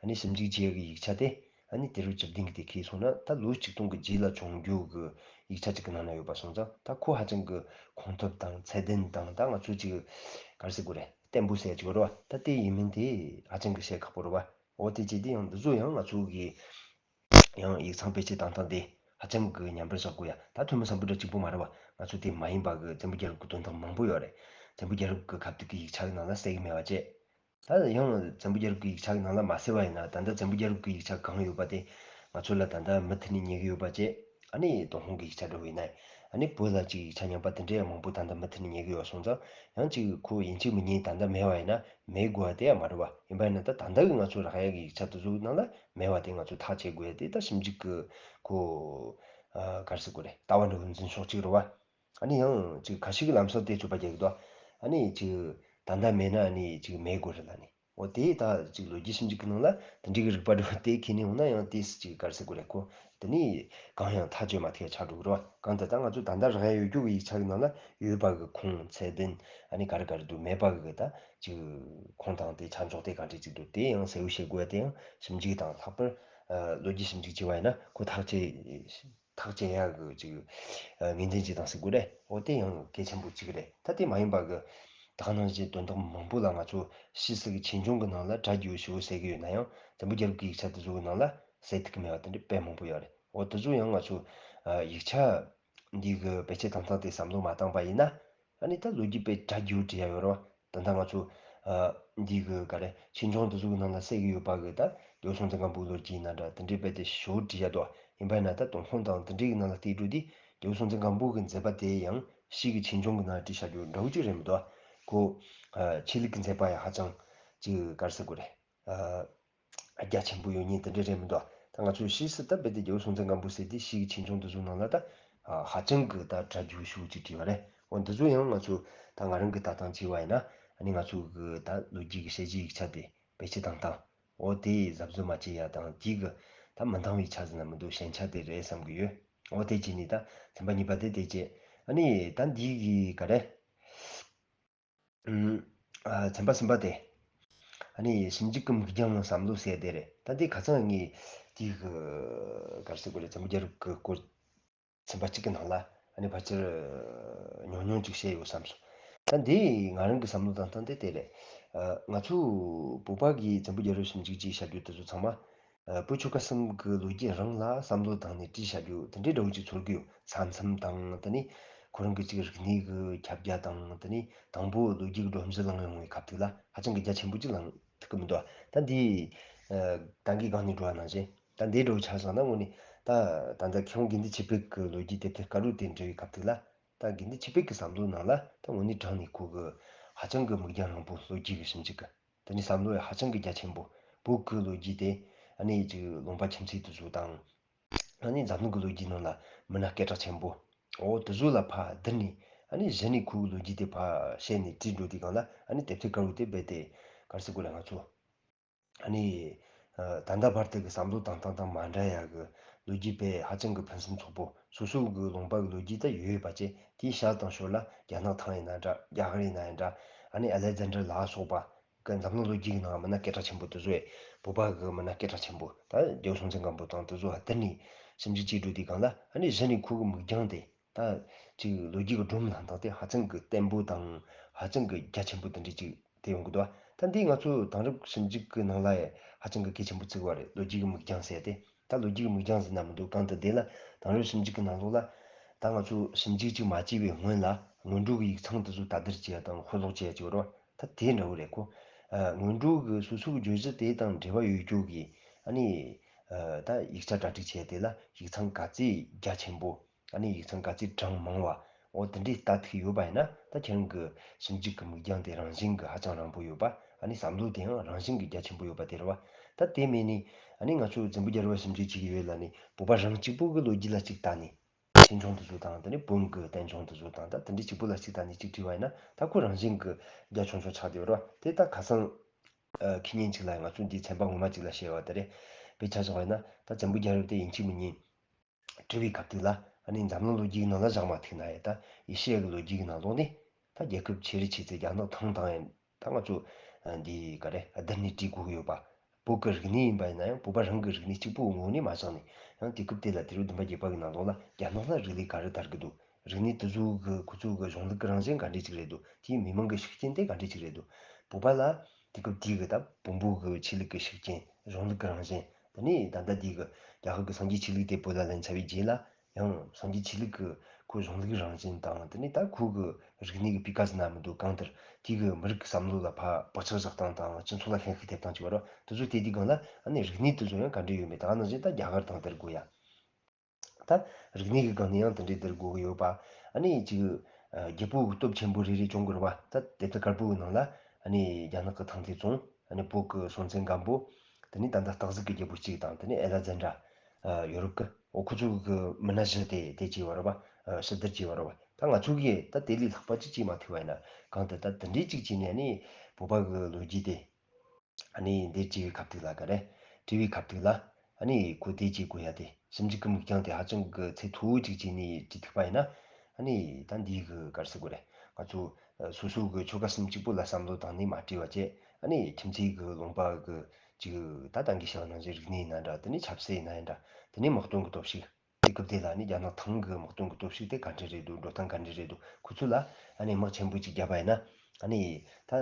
ནི་ཞིབ་འཇུག་བྱེད་ཡ་གི་ཡིག་ཆ་དེ། ཨ་ནི་དེ་རུ་སྤྱི་བཏང་གི་དེ་ཁེལ་སོང་ན། ད་ལོ་ཆིག་སྟོང་གི་རྗེས་ལ་བྱུང་རྒྱུ་གི་ཡིག་ཆ་ཅིག་གི་ནང་ན་ཡོད་པ་སོང་ཙང་། ད་ཁོ་ཧ་ཅང་གི་ཁུངས་ཐུབ་དང་ཚད་ལྡན་དང་། ད་ང་ཚོས་ཅིག་ག་རེ་ཟེར་དགོས་རེད། བརྟན་པོ་ཟེར་ཅིག་རེད་བ། ད་དེ་ཡིན་མིན་དེ་ཧ་ཅང་གི་བཤད་ཁག་པོ་རེད་བ། འོ་དེ་བྱས་དུས་ཡང་འདི་ཚོ་ཡང་ང་ཚོ་གི་ཡང་ཡིག་ཚང་བེད་སྤྱོད་བཏང་སྟངས་དེ་ཧ་ཅང་གི་ཉམས་པར་བཞག་དགོས་ཡ། ད་ཐུན་མོང་བསམ་བློ་འདྲ་གཅིག་པོ་མ་རེད་བ། ང་ཚོ་དེ་མ་ཡིན་པ་གི་བཙན་པོ་རྒྱལ་རབས་ཀྱི་དོན་དག་མང་པོ་ཡོད་རེད། བཙན་པོ་རྒྱལ་རབས་ཀྱི་ཁ་ཐུག་གི་ཡིག་ཆ་གི་ནང་ལ་གསལ་གི་མེད་པ་བྱས། ད་ཡང་བཙན་པོ་རྒྱལ་རབས་ཀྱི་ཡིག་ཆ་གི་ནང་ལ་མ་གསལ་བ་ཡིན་ན། ད་ལྟ་བཙན་པོ་རྒྱལ་རབས་ཀྱི་ཡིག་ཆ་གང་ཡོད་པ་དེ་ང་ཚོ་ལ་ད་ལྟ་མུ་མཐུད་ནས་ཉན་གི་ཡོད་པ་བྱས། ཨ་ནི་ཏུན་ཧོང་གི་ཡིག་ཆ་འདྲ་བོ་ཡིན་ན། ཨ་ནི་བོད་ལ་ཅིག་ཡིག་ཆ་རྙིང་པ་དེ་འདྲའི་མང་པོ་ད་ལྟ་མུ་མཐུད་ནས་ཉན་གི་ཡོད་སོང་ཙང་། ཡང་ཅིག་ཁོ་ཡིན་གཅིག་མིན་གཉིས་ད་ལྟ་མེད་པ་ཡིན་ན་མེད་དགོས་པ་དེ་ཡང་མ་རེད་བ། ཡིན་པ་ཡིན་ན་ད་ད་ལྟ་གི་ང་ཚོ་རག་ཡ་གི་ཡིག་ཆ་དེ་ཚོའི་ནང་ལ་མེད་པ་དེ་ང་ཚོ་ཐག་བཅད་དགོས་ཡ་དེ་ད་ཞིབ་འཇུག་གི་ཁོ་ཨ་ག་རེ་ཟེར་དགོས་རེད། ལྟ་བ་འདྲ་བོ་འཛིན་ཕྱོགས་གཅིག་རེད་བ། ཨ་ནི་ཡང་ཅིག་ཁ་ཤས་ཀྱི་ལམ་སང་དེ་ཚོད་པ་རྒྱག་གི་འདུག་ཨ་ནི་ཅིག་ད་ལྟ་མེད་ན་ཨ་ནི་ཅིག་མེད་དགོས་རེད་ལ་ནི། འོ་དེ་ད་ཅིག་ལོ་རྒྱུས་ཞིབ་འཇུག་གི་ནང་ལ་དེ་འདྲའི་གི་རིག་པ་འདྲ་བོ་དེ་ཁྱེར་ནས་འོང་ན་ཡང་དེ་ཅིག་ག་རེ་ཟེར་དགོས་རེད། ཁོ་དེ་ནི་གང་ཡང་ཐག་གཅོད་མ་ཐུབ་ཡ་ཆགས་འགྲོ་གི་རེད་བ། གང་ལྟར་ད་ང་ཚོ་ད་ལྟ་རག་ཡ་ཡོད་རྒྱུ་གི་ཡིག་ཆ་གི་ནང་ལ་ཡོད་པ་གི་ཁུངས་ཚད་ལྡན་ཨ་ནི་ག་རེ་ག་རེ་འདུག་མེད་པ་གི་ད་ཅིག་ཁུངས་དང་དེ་ཆ་འཇོག་དེ་ག་འདྲ་ཅིག་འདུག་དེ་ཡང་གསལ་བོ་བྱེད་དགོས་ཡ་དེ་ཡང་ཞིབ་འཇུག་དང་། ལྷག་པར་ཨ་ལོ་རྒྱུས་ཞིབ་འཇུག་བྱས་པ་ཡིན་ན་ཁོ་ཐག་བཅད་ཐག་བཅད་ཡག་གི་ཅིག་ངེས་གཏན་ཅིག་དང་ཟེར་དགོས་རེད། འོ་དེ་ཡང་གལ་ཆེན་པོ་གཅིག་རེད། ད་དེ་མ་ཡིན་པ་གི་ད་ག་ནང་བཞིན་དོན་དག་མང་པོ་ལ་ང་ཚོ་ཕྱིས་སུ་གི་ཆོས་འབྱུང་གི་ནང་ལ་སྒྲ་རྒྱས་པོ་ཞེ་པོ་གསལ་གི་ཡོད་ན་ཡང་། བཙན་པོ་རྒྱལ་རབས་ཀྱི་ཡིག་ཆ་དེ་ཚོ་གི་ནང་ལ་གསལ་ཐུབ་གི་མེད་པ་དེ་འདྲ་དཔེ་མང་པོ་ཡོད་རེད། འོ་དེ་ཚོ་ཡང་ང་ཚོ་ཡིག་ཆ་འདི་གི་བེད་སྤྱོད་བཏང་སྟངས་དེ་བསམ་བློ་མ་བཏང་པ་ཡིན་ན། ཨ་ནི་ད་ལོ་རྒྱུས་དཔེ་སྒྲ་རྒྱས་པོ་བྲིས་ཡ་ཡོད་རེད་བ། ད་ལྟ་ང་ཚོ་ཨ་འདི་གི་ག་རེ་ཆོས་འབྱུང་དེ་ཚོ་གི་ནང་ལ་གསལ་གི་ཡོད་པ་གི་ད་རྒྱལ་པོ་སྲོང་བཙན་སྒམ་པོའི་ལོ་རྒྱུས་ཡིན་ན་འདྲ་དེ་འདྲའི་དཔེ་དེ་ཞེ་པོ་བྲིས་ཡ་འདུག་ཡིན་པ་ཡིན་ན་ད་ཏུན་ཧོང་དང་དེ་འདྲའི་གི་ནང་ལ་བལྟས་འགྲོ་དུས་རྒྱལ་པོ་སྲོང་བཙན་སྒམ་པོ་གི་མཛད་པ་དེ་ཡང་ཕྱིས་གི་ཆོས་འབྱུང་གི་ནང་བྲིས་བཞག་རྒྱུ་འདྲ་བོ་ཅིག་རེད་མི་འདུག་ཁོ་ཨ་ཆོས་ལུགས་ཀྱི་མཛད་པ་ཡང་ཧ་ཅང་ཅིག་ག་རེ་ཟེར་དགོས་རེད། ཨ། རྒྱ་ཆེན་པོ་ཡོད་མཁན་དེ་འདྲ་རེད་མི་འདུག་ད་ང་ཚོས་ཕྱིས་སུ་ད་རྦད་དེ་རྒྱལ་པོ་སྲོང་བཙན་སྒམ་པོ་ཟེར་དེ་ཕྱིས་ཀྱི་ཆོས་འབྱུང་དེ་ཚོའི་ནང་ལ་ད་ཧ་ཅང་གི་ད་སྒྲ་རྒྱས་པོ་ཞེ་པོ་ཅིག་བྲིས་པ་རེད། འོ་འདི་ཚོ་ཡང་ང་ཚོས་ད་ང་རང་གི་ལྟ་སྟངས་བྱས་པ་ཡིན་ན། ཨ་ནི་ང་ཚོ་གི་ད་ལོ་རྒྱུས་ཀྱི་དཔྱད་གཞིའི་ཡིག་ཆ་དེ་བེད་སྤྱོད་བཏང་སྟངས། འོ་དེ་གཟབ་གཟབ་མ་བྱས་ཡ་དང་དེ་གི་ད་མི་འདང་བའི་ཆ་ཟིག་ན་མི་འདུག་ཞན་ཆ་དེ་རེད་བསམ་གི་ཡོད། འོ་དེ་བྱས་ནས་ད་ཚན་པ་གཉིས་པ་དེ་དེ་བྱས། ཨ་ནི་ད་འདི་གི་ག་རེ། ཨ་ཚན་པ་གསུམ་པ་དེ། ཨ་ནི་ཞིབ་འཇུག་གི་མིག་རྒྱང་བསམ་བློ་ཟེར་དེ་རེད། ད་འདི་ཁ་སང་ངས་དེའི་གི་ག་རེ་ཟེར་དགོས་རེད། བཙན་པོ་རྒྱལ་རབས་ཀྱི་སྐོར་ཚན་པ་གཅིག་གི་ནང་ལ་ཨ་ནི་ཕལ་ཆེར་ཉུང་ཉུང་ཅིག་བཤད་ཡོད་བསམ་སོང་། ད་འདི་ང་རང་གི་བསམ་བློ་བཏང་སྟངས་དེ་དེ་རེད། ཨ་ང་ཚོ་བོད་པ་གིས་བཙན་པོ་རྒྱལ་རབས་ཞིབ་འཇུག་ཅིག་བྱ་རྒྱུ་དེ་ཚོ་ཚང་མ། ཨ་བོད་ཆོལ་ཁ་གསུམ་གྱི་ལོ་རྒྱུས་རང་ལ་བསམ་བློ་བཏང་ནས་བྲིས་བྱ་རྒྱུ་དེ་འདྲའི་འདྲ་བོ་ཅིག་ཚོར་གི་ཡོད། ས་མཚམས་དང་དེ་ནས་ཁོ་རང་གི་ཅིག་རིག་གནས་ཀྱི་ཁྱབ་རྒྱ་དང་། དེ་ནས་དང་པོ་ལོ་རྒྱུས་ཀྱི་སྒྲོམ་གཞི་བསླངས་ཡོང་བའི་སྐབས་དེ་ལ་ཧ་ཅང་གི་རྒྱ་ཆེན་པོ་ཅིག་བླངས་ཐུབ་ཀྱི་མི་འདུག་ད་འདི་ཨ་ད་གིན་སྒང་ནས་འགྲོ་བ་ནང་བཞིན་ད་འདི་འདྲ་བོ་ཆགས་སོང་ན། དངོས་གནས་ད་ད་ལྟ་མཁས་དབང་དགེ་འདུན་ཆོས་འཕེལ་གྱི་ལོ་རྒྱུས་དེབ་ཐེར་དཀར་པོ་དེ་འབྲི་བའི་སྐབས་དེ་ལ། ད་དགེ་འདུན་ཆོས་འཕེལ་གྱི་བསམ་བློའི་ནང་ལ་ད་དངོས་གནས་དྲང་ནས་ཁོ་གི་ཧ་ཅང་གི་མིག་རྒྱང་རིང་པོ་ལོ་རྒྱུས་ཀྱི་ཞིབ་འཇུག་གི། དེ་ནས་བསམ་བློ་ཡང་ཧ་ཅང་གི་རྒྱ་ཆེན་པོ། བོད་ཀྱི་ལོ་རྒྱུས་དེ་ཨ་ནི་ཅིག་ལུང་པ་ཁྱིམ་མཚེས་དེ་ཚོ་དང་། ཨ་ནི་འཛམ་གླིང་གི་ལོ་རྒྱུས་ནང་ལ་མི་སྣ་སྐད་གྲགས་ཆེན་པོ། འོ་དེ་ཚོ་ལ་ཕར་བསྡུར་ནས། ཨ་ནི་གཞི་ནས་ཁོ་གི་ལོ་རྒྱུས་དེ་ཕར་བཤད་ནས་བྲིས་འགྲོ་དུས་སྒང་ལ། ཨ་ནི་དེབ་ཐེར་དཀར་པོ་དེ་རྦད་དེ་ག་རེ་ཟེར་དགོས་རེད། ང་ཚོ་ཨ་ནི་ཨ་ད་ལྟ་བར་དུ་གི་བསམ་བློ་བཏང་སྟངས་དང་མ་འདྲ་ཡ་གི་ལོ་རྒྱུས་དཔེ་ཧ་ཅང་གི་ཕུན་སུམ་ཚོགས་པོ། སོ་སོ་གི་ལུང་པ་གི་ལོ་རྒྱུས་ད་ཡོད་ཡོད་པ་བྱས། དེའི་ཤར་དང་ཞོར་ལ་རྒྱ་ནག་ཐང་ཡིན་ན་འདྲ། རྒྱ་གར་ཡིན་ན་ཡང་འདྲ། ཨ་ནི་ཨ་ལེག་ཛན་ཌར་ལ་སོགས་པ་གི་འཛམ་གླིང་ལོ་རྒྱུས་ཀྱི་ནང་མི་སྣ་སྐད་གྲགས་ཆེན་པོ་དེ་ཚོ་ཡང་། བོད་པ་གི་མི་སྣ་སྐད་གྲགས་ཆེན་པོ། ད་རྒྱལ་པོ་སྲོང་བཙན་སྒམ་པོ་དང་དེ་ཚོ་ལ་བསྡུར་ནས་ཞིབ་འཇུག་བྱེད་འགྲོ་དུས་སྒང་ལ། ཨ་ནི་གཞི་ནས་ཁོ་གི་མིག་རྒྱང་དེ་ད་ཅིག་ལོ་རྒྱུས་ཀྱི་སྒྲོམ་ལངས་སྟངས་དེ་ཧ་ཅང་གི་བརྟན་པོ་དང་ཧ་ཅང་གི་རྒྱ་ཆེན་པོ་དེ་འདྲ་ཅིག་དེ་ཡོང་གི་འདུག་ད་འདི་ང་ཚོ་དེང་རབས་ཞིབ་འཇུག་གི་ནང་ལ་ཡང་ཧ་ཅང་གི་གལ་ཆེན་པོ་བརྩི་གི་ཡོད་རེད། ལོ་རྒྱུས་ཀྱི་མིག་རྒྱང་ཟེར་དེ། ད་ལོ་རྒྱུས་ཀྱི་མིག་རྒྱང་ཟེར་ན་མི་འདུག་གང་ལྟར་དེ་ལ་དེང་རབས་ཞིབ་འཇུག་གི་ནང་ལོགས་ལ་ད་ང་ཚོ་ཞིབ་འཇུག་ཅིག་མ་བྱས་པའི་སྔོན་ལ་སྔོན་འགྲོ་གི་ཡིག་ཚང་དེ་ཚོ་དར་དར་བྱེད་ཡ་དང་ཤོ་ལོག་བྱེད་ཡ་ཅིག་ཡོད་རེད་བ། ད་དེ་འདྲ་བོ་རེད་ཁོ། ཨ་སྔོན་འགྲོ་གི་སོ་སོ་གི་བརྗོད་གཞི་དེ་དང་འབྲེལ་བ་ཡོད་རྒྱུ་གི། ཨ་ནི་ཨ་ད་ཡིག་ཆ་གྲ་སྒྲིག་བྱས་དེ་ལ་ཡིག་ཚང་ག་ཚད་རྒྱ་ཆེན་པོ། ཨ་ནི་ཡིག་ཚང་ག་ཚད་གྲངས་མང་བ། འོ་དེ་འདྲའི་ལྟ་ཐུབ་ཡོད་པ་ཡིན་ན། ད་ཁྱེད་རང་གི་ཞིབ་འཇུག་གི་མིག་རྒྱང་དེ་རང་བཞིན་གི་ཧ་ཅང་རིང་པོ་ཡོད་པ། ཨ་ནི་བསམ་བློ་དེའང་རང་བཞིན་གི་རྒྱ་ཆེན་པོ་ཡོད་པ་དེ་རེད་བ། ད་དེ་མིན་ནི་ཨ་ནི་ང་ཚོ་བཙན་པོ་རྒྱལ་རབས་ཞིབ་འཇུག་བྱེད་ཀྱི་ཡོད་ལབ་ནས་བོད་པ་རང་གཅིག་པོ་གི་ལོ་རྒྱུས་ལ་གཅིག་ལྟ་ནས། ཆོས་འབྱུང་དེ་ཚོ་དང་། དེ་ནས་བོན་གྱི་བསྟན་འབྱུང་དེ་ཚོ་དང་། ད་དེ་འདྲའི་གཅིག་པོ་ལ་གཅིག་ལྟ་ནས་གཅིག་བྲིས་པ་ཡིན་ན། ད་ཁོ་རང་བཞིན་གྱི་རྒྱ་ཆུང་ཆུང་ཆགས་བསྡད་ཡོད་རེད་བ། དེ་ད་ཁ་སང་ཨ་ཁེ་ཉིན་གཅིག་ལ་ང་ཚོ་འདིའི་ཚན་པ་ངོ་མ་གཅིག་ལ་བཤད་པ་དེ་རེད། དཔེ་ཆ་བཞག་པ་ཡིན་ན། ད་བཙན་པོ་རྒྱལ་རབས་དེ་ཡིན་གཅིག་མིན་གཉིས་བྲིས་པའི་སྐབས་དེ་ལ། ཨ་ནི་འཛམ་གླིང་ལོ་རྒྱུས་ཀྱི་ནང་ལ་བཞག་མ་ཐུབ་ན་ཡང་། ད་ཨེ་ཤེ་ཡ་གི་ལོ་རྒྱུས་ཀྱི་ནང་ལོགས་ནས་ད་རྒྱལ་ཁབ་ཆེ་རུ་ཆེ་ཚད་རྒྱ་ནག་ཐང་དང་ཡང་། ད་ང་ཚོ་ཨ་འདི་ག་རེ་བསྡུར་ནས་བྲིས་དགོས་ཀྱི་ཡོད་པ། བོད་ཀྱི་རིག་གནས་ཡིན་པ་ཡིན་ན་ཡང་བོད་པ་རང་གི་རིག་གནས་གཅིག་པུའི་ངོས་ནས་མ་བཞག་ནས། ཡང་དུས་སྐབས་དེ་ལ་དུས་རབས་བདུན་པ་བརྒྱད་པ་གི་ནང་ལོགས་ལ་རྒྱ་ནག་ལ་རིག་གནས་ག་རེ་དར་གྱི་འདུག་རིག་གནས་དེ་ཚོ་གི་ཁོ་ཚོ་གི་གཞུང་ལུགས་ཀྱི་རང་བཞིན་ག་འདྲས་ཅིག་རེད་འདུག་དེའི་མི་མང་གི་ཤུགས་རྐྱེན་དེ་ག་འདྲས་ཅིག་རེད་འདུག་བོད་པ་ལ་དུས་སྐབས་དེའི་གི་ད་བོན་པོ་གི་ཆོས་ལུགས་ཀྱི་ཤུགས་རྐྱེན། གཞུང་ལུགས་ཀྱི་རང་བཞིན། དེ་ནས་ད་ལྟ་དེའི་གི་རྒྱ་གར་གྱི་སངས་རྒྱས་ཆོས་ལུགས་དེ་བོད་ལ་ལེན་ཚར་བའི་རྗེས་ལ་ཡང་སངས་རྒྱས་ཆོས་ལུགས་ཀྱི་ཁོའི་གཞུང་ལུགས་རང་བཞིན་དང་། དེ་ནས་ད་ཁོ་གི་རིག་གནས་ཀྱི་སྤུས་ཀ་ཟེར་ན་མི་འདུག། གང་ལྟར་དེའི་གི་མི་རིགས་ཀྱི་བསམ་བློ་ལ་ཕར་བག་ཆགས་བཞག་སྟངས་དང་། སྤྱི་ཚོགས་ལ་ཤན་ཤུགས་ཐེབས་སྟངས་བྱས་པ་རེད་བ། དེ་ཚོ་དེ་དུས་སྒང་ལ་ཨ་ནི་རིག་གནས་དེ་ཚོ་ཡང་ག་འདྲ་ཡོད་མེད། ད་ནང་བཞིན་ད་རྒྱ་གར་དང་དེར་དགོས་ཡ། ད་རིག་གནས་ཀྱི་སྒང་ནས་ཡང་དེ་འདྲའི་དེར་དགོས་ཀྱི་ཡོད་པ། ཨ་ནི་ཅིག་ཨ་རྒྱལ་པོའི་སྟོབས་ཆེན་པོ་རེ་རེ་བྱུང་དགོས་རེད་བ། ད་དེབ་ཐེར་དཀར་པོའི་ནང་ལ་ཨ་ནི་རྒྱ་ནག་གི་ཐང་ཐེ་ཙུང་། ཨ་ནི་བོད་ཀྱི་སྲོང་བཙན་སྒམ་པོ། དེ་ནས་ད་ལྟ་སྟག་གཟིག་གི་རྒྱལ་པོ་གཅིག་དང་། དེ་ནས་ཨེ་ལེག་ཛན་དྲ་ཨ་ཡོ་རོབ་ཀྱི། འོ་ཁོ་ཚོ་གི་མི་སྣ་བཞི་དེ་དེ་བྱས་པ་རེད་བ། ཨ་ཕྱི་བསྡུར་བྱས་པ་རེད་བ། ད་ང་ཚོ་གིས་ད་དེ་ལས་ལྷག་པ་ཅིག་བྱས་མ་ཐུབ་པ་ཡིན་ན། གང་ལྟར་ད་དེ་འདྲའི་ཅིག་བྱས་ནས་ཨ་ནི་བོད་པ་གི་ལོ་རྒྱུས་དེ་ཨ་ནི་འདིར་བྲིས་པའི་ཁ་ཐུག་ལ། ག་རེ། བྲིས་པའི་ཁ་ཐུག་ལ་ཨ་ནི་ཁོ་དེ་བྱེད་དགོས་ཡ་དེ། ཞིབ་འཇུག་གི་མིག་རྒྱང་དེ་ཧ་ཅང་གི་ཚད་མཐོ་བོ་ཅིག་བྱས་ནས་བྲིས་ཐུབ་པ་ཡིན་ན། ཨ་ནི་ད་འདི་གི་ག་རེ་ཟེར་དགོས་རེད། ང་ཚོ་ཨ་སོ་སོ་གི་ཆོལ་ཁ་གསུམ་གཅིག་པོ་ལ་བསམ་བློ་བཏང་ནས་མ་བྲིས་པ་བྱས། ཨ་ནི་ཁྱིམ་མཚེས་གི་ལུང་པ་གི་ཅིག་ད་ད་གིན་བཤད་པ་ནང་བཞིན་རིག་གནས་ཡིན་ན་འདྲ། དེ་ནས་ཆབ་སྲིད་ཡིན་ན་ཡང་འདྲ། དེ་ནས་དམག་དོན་གི་སྟོབས་ཤུགས། དུས་སྐབས་དེ་ལ་ནི་རྒྱ་ནག་ཐང་གི་དམག་དོན་གྱི་སྟོབས་ཤུགས་དེ་ག་འདྲ་རེད་འདུག། འགྲོ་སྟངས་ག་འདྲ་རེད་འདུག། ཁོ་ཚོ་ལ་ཨ་ནི་དམག་ཆེན་པོ་ཅིག་བརྒྱབ་པ་ཡིན་ན། ཨ་ནི་ད་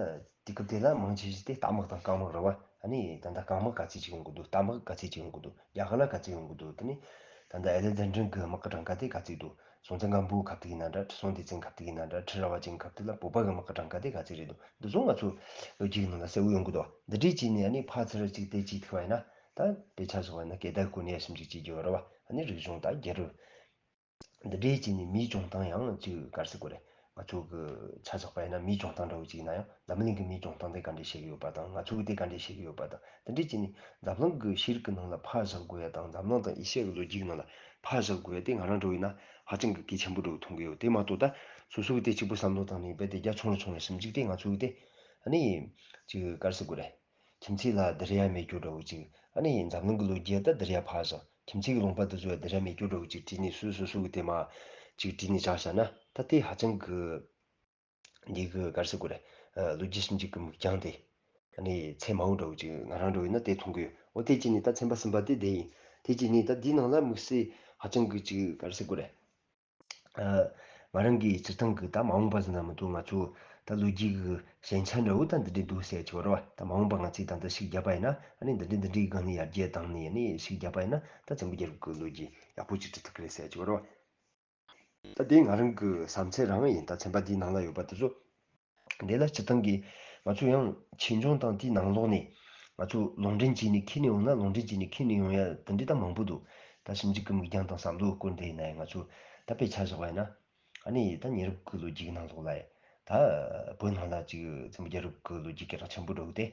དུས་སྐབས་དེ་ལ་མང་ཆེ་ཤོས་དེ་རྟ་དམག་དང་རྐང་དམག་རེད་བ། ཨ་ནི་ད་ལྟ་རྐང་དམག་ག་ཚད་ཅིག་ཡོང་གི་འདུག། རྟ་དམག་ག་ཚད་ཅིག་ཡོང་གི་འདུག། རྒྱ་གར་ལ་ག་ཚད་ཡོང་གི་འདུག། དེ་ནི་ད་ལྟ་ཨེ་ལེག་ཛན་ཌར་གྱི་དམག་གི་གྲངས་ཀ་དེ་ག་ཚད་འདུག། སྲོང་བཙན་སྒམ་པོའི་ཁ་ཐུག་ཡིན་ན་འདྲ། ཁྲི་སྲོང་ལྡེ་བཙན་ཁ་ཐུག་ཡིན་ན་འདྲ། ཁྲི་རལ་པ་ཅན་ཁ་ཐུག་ལ་བོད་པ་གི་དམག་གི་གྲངས་ཀ་དེ་ག་ཚད་རེད་འདུག། འདི་ཚོ་ང་ཚོ་ལོ་རྒྱུས་ཀྱི་ནང་ལ་གསལ་བོ་ཡོང་གི་འདུག། འདི་འདྲས་བྱས་ནས་ཨ་ནི་ཕར་ཚུར་ཅིག་དེ་བྱེད་ཐུབ་པ་ཡིན་ན། ད་དཔེ་ཆ་བཞག་པ་ཡིན་ན་སྐད་བརྡ་སྐོར་ནས་ཞིབ་འཇུག་བྱེད་རྒྱུ་ཡོད་རེད་བ། ཨ་ནི་རིག་གཞུང་དང་རྒྱལ་རབས། འདི་འདྲས་བྱས་ནས་མིའི་སྐྱོང་སྟངས་ཡང་ཅིག་ག་རེ་ཟེར་དགོས་རེད། ང་ཚོ་གི་ཆ་བཞག་པ་ཡིན་ན་མིའི་སྐྱོང་སྟངས་འདྲ་བོ་ཅིག་ཡིན་ན་ཡང་། འཛམ་གླིང་གི་མིའི་སྐྱོང་སྟངས་དེ་ག་འདྲས་བྱེད་ཀྱི་ཡོད་པ་དང་། ང་ཚོ་གི་དེ་ག་འདྲས་བྱེད་ཀྱི་ཡོད་པ་དང་། འདི་འདྲས་བྱས་ནས་འཛམ་གླིང་གི་ཤེས་རིག་གི་ནང་ལ་ཕར་བཞག་དགོས་ཡ་དང་། འཛམ་གླིང་དང་ཨེ་ཤི་ཡ་གི་ལོ་རྒྱུས་ཀྱི་ནང་ལ་ཕར་བཞག་དགོས་ཡ་དེ་ང་རང་འདྲ་བོ་ཡིན་ན་ཧ་ཅང་གི་གལ་ཆེན་པོ་འདྲ་བོ་མཐོང་གི་ཡོད། དེ་མ་གཏོགས་ད་སོ་སོ་གི་དེ་གཅིག་པུ་བསམ་བློ་བཏང་ནས་རྦད་དེ་རྒྱ་ཆུང་རུ་ཆུང་བའི་ཞིབ་འཇུག་དེ་ང་ཚོ་གི་དེ་ཨ་ནི་ཅིག་ག་རེ་ཟེར་དགོས་རེད། ཁྱིམ་མཚེས་ལ་བསྡུར་ཡ་མེད་རྒྱུ་འདྲ་བོ་ཅིག། ཨ་ནི་འཛམ་གླིང་གི་ལོ་རྒྱུས་ད་བསྡུར་ཡ་ཕར་བཞག། ཁྱིམ་མཚེས་ཀྱི་ལུང་པ་དེ་ཚོ་ཡ་བསྡུར་ཡ་མེད་རྒྱུ་འདྲ་བོ་ཅིག་བྲིས་ནས། སོ་སོ་སོ་གི་དེ་མར་ཅིག་བྲིས་ནས་བཞག་བཞག་ན། ད་དེ་ཧ་ཅང་གི་འདི་གི་ག་རེ་ཟེར་དགོས་རེད། ཨ་ལོ་རྒྱུས་ཞིབ་འཇུག་གི་མིག་རྒྱང་དེ་ཨ་ནི་ཚད་དམའ་བོ་འདྲ་བོ་ཅིག་ང་རང་འདྲ་བོ་ཡིན་ན་དེ་མཐོང་གི་ཡོད། འོ་དེ་བྱས་ནས་ད་ཚན་པ་གསུམ་པ་དེ་དེ་ཡིན། དེ་བྱས་ནས་ད་འདིའི་ནང་ལ་དམིགས་བསལ་ཧ་ཅང་གི་ཅིག་ག་རེ་ཟེར་དགོས་རེད། ཨ་ང་རང་གིས་སྤྱིར་བཏང་གི་ད་མ་འོངས་པ་ཟེར་ན་མི་འདུག། ང་ཚོ་ད་ལོ་རྒྱུས་ཀྱི་ཞན་ཆ་འདྲ་བོ་ད་འདི་འདྲས་འདུག་ཟེར་གྱི་ཡོད་རེད་བ། ད་མ་འོངས་པ་ང་ཚོས་ད་ལྟ་ཤུགས་བརྒྱབ་པ་ཡིན་ན། ཨ་ནི་འདི་འདྲས་འདི་འདྲས་སྒང་ནས་ཡར་རྒྱས་བཏང་ནས། ཨ་ནི་ཤུགས་བརྒྱབ་པ་ཡིན་ན་ད་བཙན་པོ་རྒྱལ་རབས་ཀྱི་ལོ་རྒྱུས་ཡག་པོ་ཅིག་འབྲི་ཐུབ་ཀྱི་རེད་ཟེར་གྱི་ཡོད་རེད་བ། ད་དེ་ང་རང་གི་བསམ་ཚུལ་རང་ཡིན། ད་ཚན་པ་འདིའི་ནང་ལ་ཡོད་པ་དེ་ཚོ། དེ་ལ་སྤྱིར་བཏང་གི་ང་ཚོ་ཡང་ཆོས་འབྱུང་དང་དེའི་ནང་ལོགས་ནས་ང་ཚོ་ལུང་འདྲེན་བྱས་ནས་འཁྱེར་ནས་ཡོང་ན། ལུང་འདྲེན་བྱས་ནས་འཁྱེར་ནས་ཡོང་ཡ་དེ་འདྲས་ད་མང་པོ་འདུག། ད་ཞིབ་འཇུག་གི་མིག་རྒྱང་དང་བསམ་བློའི་སྐོར་འདི་ཡིན་ན་ཡང་། ང་ཚོ་ད་དཔེ་ཆ་བཞག་པ་ཡིན་ན། ཨ་ནི་ད་ཉེ་རབས་ཀྱི་ལོ་རྒྱུས་ཀྱི་ནང་ལོགས་ལ་ཡ། ད་བོད་ནང་ལ་ཅིག་བཙན་པོ་རྒྱལ་རབས་ཀྱི་ལོ་རྒྱུས་སྐད་གྲགས་ཆེན་པོ་འདྲ་བོ་དེ།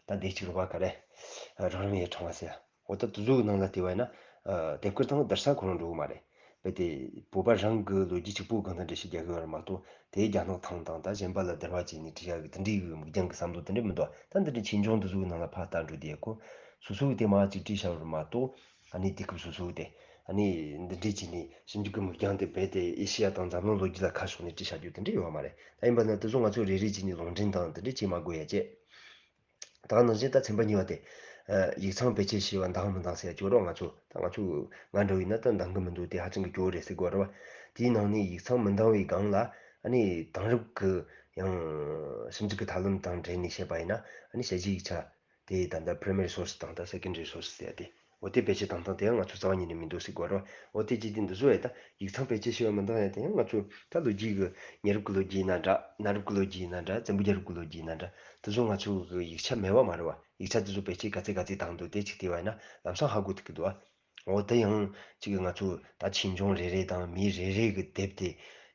ད་འདི་གཅིག་རེད་བ། ག་རེ། རང་རང་ཡའི་ཕྲེང་བ་ཟེར་ཡ། འོ་ད་དེ་ཚོའི་ནང་ལ་བལྟས་པ་ཡིན་ན། ཨ་དེབ་དཀར་དང་བསྡུར་ས་ཁོ་རང་འགྲོ་གི་མ་རེད། རྦད་དེ་བོད་པ་རང་གི་ལོ་རྒྱུས་གཅིག་པོའི་སྒང་དུ་འགྲེལ་བཤད་རྒྱག་གི་ཡོད་རེད་མ་གཏོགས། དེ་རྒྱ་ནག་ཐང་དང་ད་གཞན་པ་ལ་བསྡུར་བ་བྱས་ནས་བྲིས་ཡག་གི་དེ་འདྲའི་གི་མིག་རྒྱང་གི་བསམ་བློ་དེ་འདྲ་མི་འདུག། ད་འདི་འདྲའི་ཆོས་འབྱུང་དེ་ཚོའི་ནང་ལ་ཕར་ལྟ་འགྲོ་དུས་ཡ། ཁོ་སོ་སོ་གི་དེ་མར་ཅིག་བྲིས་བཞག་རེད་མ་གཏོགས། ཨ་ནི་དུས་སྐབས་སོ་སོ་གི་དེ་ཨ་ནི་འདི་འདྲའི་བྱས་ནས་ཞིབ་འཇུག་གི་མིག་རྒྱང་དེ་རྦད་དེ་ཨེ་ཤེ་ཡ་དང་འཛམ་གླིང་ལོ་རྒྱུས་ལ་ཁ་ཕྱོགས་ནས་བྲིས་བཞག་རྒྱུ་དེ་འདྲ་ཡོད་མ་རེད། ད་ཡིན་པ་ན་དེ་ཚོ་ང་ཚོ་རེ་རེ་བྱས་ནས་ལུང་འདྲེན་དང་དེ་འདྲ་བྱེད་མ་དགོས་ཡ་བྱས། ད་ག་ནང་བཞིན་ད་ཚན་པ་གཉིས་པ་དེ། ཨ་ཡིག་ཚང་བེད་སྤྱོད་བྱས་པ་འདང་མི་འདང་ཟེར་ཡ་ཅིག་ཡོད་རེད་བ། ང་ཚོ་ད་ང་ཚོ་ང་འདྲ་བོ་ཡིན་ན་ད་འདང་གི་མི་འདུག། དེ་ཧ་ཅང་གི་སྐྱོ་བོ་རེད་ཟེར་གི་ཡོད་རེད་བ། དེའི་ནང་ནས་ཡིག་ཚང་མི་འདང་བའི་སྒང་ལ། ཨ་ནི་དེང་རབས་ཀྱི་ཡང་ཞིབ་འཇུག་གི་ཐབས་ལམ་དང་འབྲེལ་ནས་བཤད་པ་ཡིན་ན། ཨ་ནི་ཞལ་བརྒྱུད་ཡིག་ཆ་དེ་ད་ལྟ་primary source དང་ད་secondary source ཟེར་ཡ་དེ། འོ་དེ་བེད་སྤྱོད་བཏང་སྟངས་དེ་ཡང་ང་ཚོ་རྩ་བ་ཉིད་ནས་མི་འདུག་ཟེར་གི་ཡོད་རེད་བ། འོ་དེ་བྱས་དུས་འདི་ཚོ་ཡ་ད་ཡིག་ཚང་བེད་སྤྱོད་བྱས་པ་མི་འདང་ཡ་དེ་ཡང་ང་ཚོ་ད་ལོ་རྒྱུས་ཀྱི་ཉེ་རབས་ཀྱི་ལོ་རྒྱུས་ཡིན་ན་འདྲ། གནའ་རབས་ཀྱི་ལོ་རྒྱུས་ཡིན་ན་འདྲ། བཙན་པོ་རྒྱལ་རབས་ཀྱི་ལོ་རྒྱུས་ཡིན་ན་འདྲ། དེ་ཚོ་ང་ཚོ་གི་ཡིག་ཆ་མེད་པ་མ་རེད་བ། ཡིག་ཆ་དེ་ཚོ་བེད་སྤྱོད་ག་ཚད་ག་ཚད་བཏང་འདུག། དེ་གཅིག་བལྟས་པ་ཡིན་ན་ལམ་སང་ཧ་གོ་ཐུབ་ཀྱི་འདུག་བ། འོ་དེ་ཡང་གཅིག་གི་ང་ཚོ་ད་ཆོས་འབྱུང་རེ་རེ་དང་མི་རེ་རེ་གི་དེབ་དེ་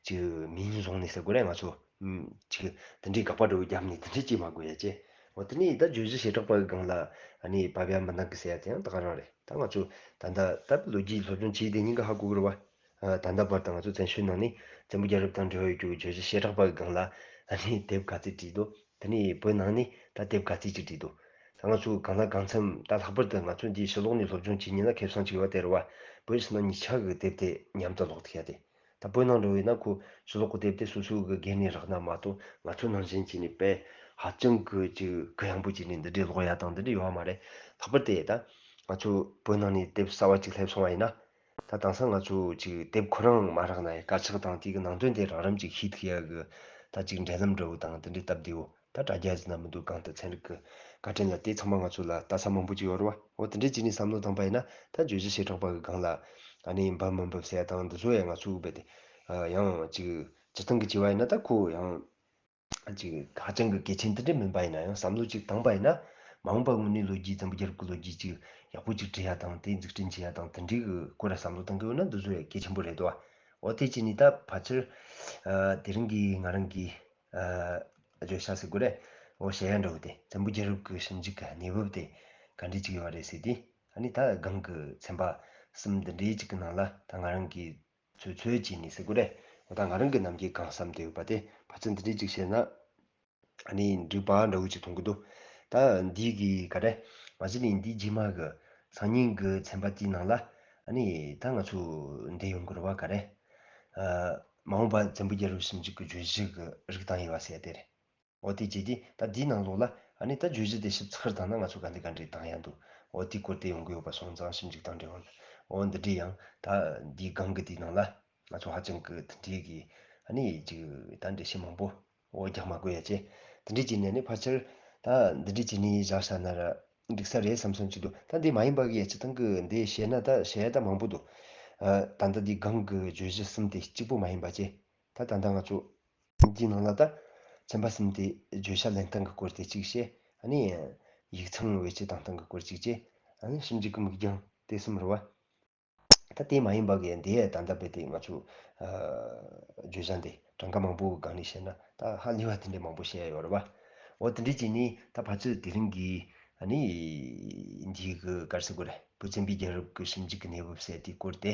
གཅིག་མིང་བཟུང་ནས་ཟེར་དགོས་རེད། ང་ཚོ་ཨམ་གཅིག་དེ་འདྲའི་དགག་པ་འདྲ་བོ་བརྒྱབ་ནས་དེ་འདྲ་བྱེད་མ་དགོས་ཡ་བྱས། འོ་དེ་ནས་ད་བརྗོད་གཞི་བྱེ་བྲག་པ་གི་སྒང་ལ་ཨ་ནི་བབས་ཡ་མི་འདང་གི་ཟེར་ཡ་དེ་ཡང་ད་ག་རང་རེད། ད་ང་ཚོ་ད་ལྟ་ད་ལོ་རྒྱུས་སློབ་སྦྱོང་བྱས་དེ་ཉིན་ག་ཧ་གོ་གི་རེད་བ། ཨ་ད་ལྟ་བར་དུ་ང་ཚོ་བཙན་བྱོལ་ནང་ནས་བཙན་པོ་རྒྱལ་རབས་དང་འབྲེལ་བ་ཡོད་རྒྱུ་བརྗོད་གཞི་བྱེ་བྲག་པ་གི་སྒང་ལ་ཨ་ནི་དེབ་ག་ཚོད་བྲིས་འདུག། དེ་ནས་བོད་ནང་ནས་ད་དེབ་ག་ཚོད་ཅིག་བྲིས་འདུག། ད་ང་ཚོ་གང་ལ་གང་འཚམ། ད་ལྷག་པར་དུ་ང་ཚོ་འདི་ཕྱི་ལོགས་ནས་སློབ་སྦྱོང་བྱེད་མཁན་ལ་ཁེ་བཟང་ཅིག་ཡོད་པ་དེ་རེད་བ། བོད་ཕྱི་ནང་གཉིས་ཆ་གི་དེབ་དེ་མཉམ་དུ་ཀློག་ཐུབ་ཡ་དེ། ད་བོད་ནང་འགྲོ་བས་ན་ཁོ་ཕྱི་ལོགས་ཀྱི་དེབ་དེ་སོ་སོ་གི་སྒེར་ནས་རག་ན་མ་གཏོགས། ང་ཚོ་ནང་བཞིན་བྱས་ནས་དཔེ་ཧ་ཅང་གི་ཅིག་གུ་ཡངས་པོ་བྱས་ནས་འདི་འདྲའི་ཀློག་ཡ་དང་འདི་འདྲའི་ཡོད་པ་མ་རེད། ལྷག་པར་དུ་ད་ང་ཚོ་བོད་ནང་ནས་དེབ་གསར་བ་ཅིག་སླེབས་སོང་བ་ཡིན་ན། ད་དེང་སང་ང་ཚོ་ཅིག་དེབ་ཁོ་རང་མ་རག་ན་ཡང་དཀར་ཆག་དང་དེའི་གི་ནང་དོན་དེ་རགས་རིམ་ཅིག་ཤེས་ཐུབ་ཡ་གི་ད་ཅིག་འབྲེལ་ལམ་འདྲ་བོ་དང་དེ་འདྲའི་སྟབས་བདེ་བོ། ད་དྲ་རྒྱ་ཟེར་ན་མི་འདུག་གང་ལྟར་ཚན་རིག་གི་བཀའ་དྲིན་ལ་དེ་ཚང་མ་ང་ཚོ་ལ་ལྟ་ས་མང་པོ་ཅིག་ཡོད་རེད་བ། འོ་དེ་འདྲའི་ཅིག་ནས་བསམ་བློ་བཏང་པ་ཡིན་ན་ད་བརྗོད་གཞི་བྱེ་བྲག་པ་གི་སྒང་ལ་ཨ་ནི་འབབ་མི་འབབ་ཟེར་ཡ་དང་འདི་ཚོ་ཡང་ང་ཚོ་རྦད་དེ་ཡང་ཅིག་སྤྱིར་བཏང་གི་བྱས་པ་ཡིན་ན་ད་ཁོ་ཡང་ཅིག་ཧ་ཅང་གི་གལ་ཆེན་དེ་འདྲ་མིན་པ་ཡིན་ན་ཡང་བསམ་བློ་ཅིག་བཏང་པ་ཡིན་ན་མ་འོངས་པ་དངོས་གནས་ལོ་རྒྱུས་བཙན་པོ་རྒྱལ་རབས་ཀྱི་ལོ་རྒྱུས་ཅིག་ཡག་པོ་ཅིག་བྲི་ཡ་དང་དེ་འཛུགས་སྐྲུན་བྱེད་ཡ་དང་དེ་འདྲའི་གི་སྐོར་ལ་བསམ་བློ་བཏང་གི་ཡོད་ན་འདི་ཚོ་ཡང་གལ་ཆེན་པོ་རེད་དོ། འོ་དེ་བྱས་ནས་ད་ཕལ་ཆེར་ཨ་དེ་རིང་གི་ང་རང་གི་ཨ་བརྗོད་བྱ་ཟེར་དགོས་རེད། འོ་བཤད་ཡ་འདྲ་བོ་དེ་བཙན་པོ་རྒྱལ་རབས་ཀྱི་ཞིབ་འཇུག་གི་གནས་བབ་དེ་ག་འདྲས་ཅིག་ཡོད་རེད་ཟེར་དུས་ཨ་ནི་ད་སྒང་གི་ཚན་པ་གསུམ་འདི་འདྲའི་ཅིག་གི་ནང་ལ་ད་ང་རང་གིས་ཚོད་ཚོད་བྱས་ནས་ཟེར་དགོས་རེད། འོ་ད་ང་རང་གི་ནམ་རྒྱུན་གང་བསམ་བསྡད་ཡོད་པ་དེ་ཕལ་ཆེར་འདི་འདྲས་ཅིག་བཤད་ན་ཨ་ནི་འགྲིག་པ་འདྲ་བོ་ཅིག་མཐོང་གི་འདུག་ད་འདི་གི་ག་རེ་མ་གཞི་ནས་འདི་རྗེས་མ་གི་སང་ཉིན་གི་ཚན་པ་དེའི་ནང་ལ་ཨ་ནི་ད་ང་ཚོ་འདི་ཡོང་དགོས་རེད་བ། ག་རེ་ཨ་མ་འོངས་པ་བཙན་པོ་རྒྱལ་རབས་ཞིབ་འཇུག་གི་བརྗོད་གཞི་གི་རིགས་དང་དབྱེ་བ་ཟེར་ཡ་དེ་རེད། འོ་དེ་བྱས་དུས་ད་འདིའི་ནང་ལོགས་ལ་ཨ་ནི་ད་བརྗོད་གཞི་དེ་ཞིབ་ཚགས་བཏང་ན་ང་ཚོ་ག་འདྲ་ག་འདྲ་བཏང་ཡ་འདུག་འོ་དེའི་སྐོར་དེ་ཡོང་གི་ཡོད་པ་སོང་ཙང་ཞིབ་འཇུག་དང་འབྲེལ་བ་འོ་འདི་འདྲའི་ཡང་ད་འདིའི་སྒང་གི་དེའི་ནང་ལ་ང་ཚོ་ཧ་ཅང་གི་དེ་འདྲའི་གི་ཨ་ནི་ཅིག་ད་འགྲེལ་བཤད་མང་པོ་འོ་རྒྱག་མ་དགོས་ཡ་བྱས། དེ་འདྲའི་བྱས་ནས་ནི་ཕལ་ཆེར་ད་འདི་འདྲའི་བྱས་ནས་བཞག་བཞག་ན་ར་འགྲིག་ས་རེད་བསམ་བསམ་ཅིག་འདུག་ད་འདི་མ་ཡིན་པ་གི་ཡ་སྤྱིར་བཏང་གི་འདི་བཤད་ན་ད་བཤད་ཡ་ད་མང་པོ་འདུག་ཨ་ད་ལྟ་འདི་སྒང་གི་བརྗོད་གཞི་གསུམ་དེ་གཅིག་པོ་མ་ཡིན་པ་བྱས། ད་ད་ལྟ་ང་ཚོ་འདིའི་ནང་ལ་ད་ཚན་པ་གསུམ་དེ་བརྗོད་བྱ་ལེན་སྟངས་ཀྱི་སྐོར་དེ་གཅིག་བཤད། ཨ་ནི་ཡིག་ཚང་བེད་སྤྱོད་བཏང་སྟངས་ཀྱི་སྐོར་གཅིག་བྱས། ཨ་ནི་ཞིབ་འཇུག་གི་མིག་རྒྱང་དེ་གསུམ་རེད་བ། ད་དེ་མ་ཡིན་པ་གི་འདི་ཡ་ད་ལྟ་རྦད་དེ་ང་ཚོ་ཨ་བརྗོད་བྱ་འདི་གྲངས་ཀ་མང་པོ་གི་སྒང་ནས་བཤད་ན་ད་ཧ་ལས་པ་དེ་འདྲ་མང་པོ་བཤད་ཡ་ཡོད་རེད་བ། འོ་དེ་འདྲ་བྱས་ནས་ད་ཕལ་ཆེར་དེ་རིང་གི་ཨ་ནི་འདིའི་གི་ག་རེ་ཟེར་དགོས་རེད། བོད་བཙན་པོའི་རྒྱལ་རབས་ཀྱི་ཞིབ་འཇུག་གི་གནས་བབ་ཟེར་དེའི་སྐོར་དེ་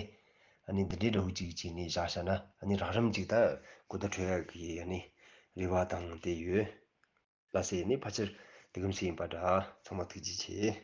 ཨ་ནི་འདི་འདྲའི་འདྲ་བོ་ཅིག་བྱས་ནས་བཞག་བཞག་ན་ཨ་ནི་རགས་རིམ་ཅིག་ད་གོ་བརྡ་འཕྲོད་ཡ་གི་ཨ་ནི་རེ་བ་དང་དེ་ཡོད། ལགས་སེ། ཨ་ནི་ཕལ་ཆེར་དེ་གམ་ཞིག་ཡིན་པ་འདྲ། ཚང་མ་ཐུགས་རྗེ་ཆེ།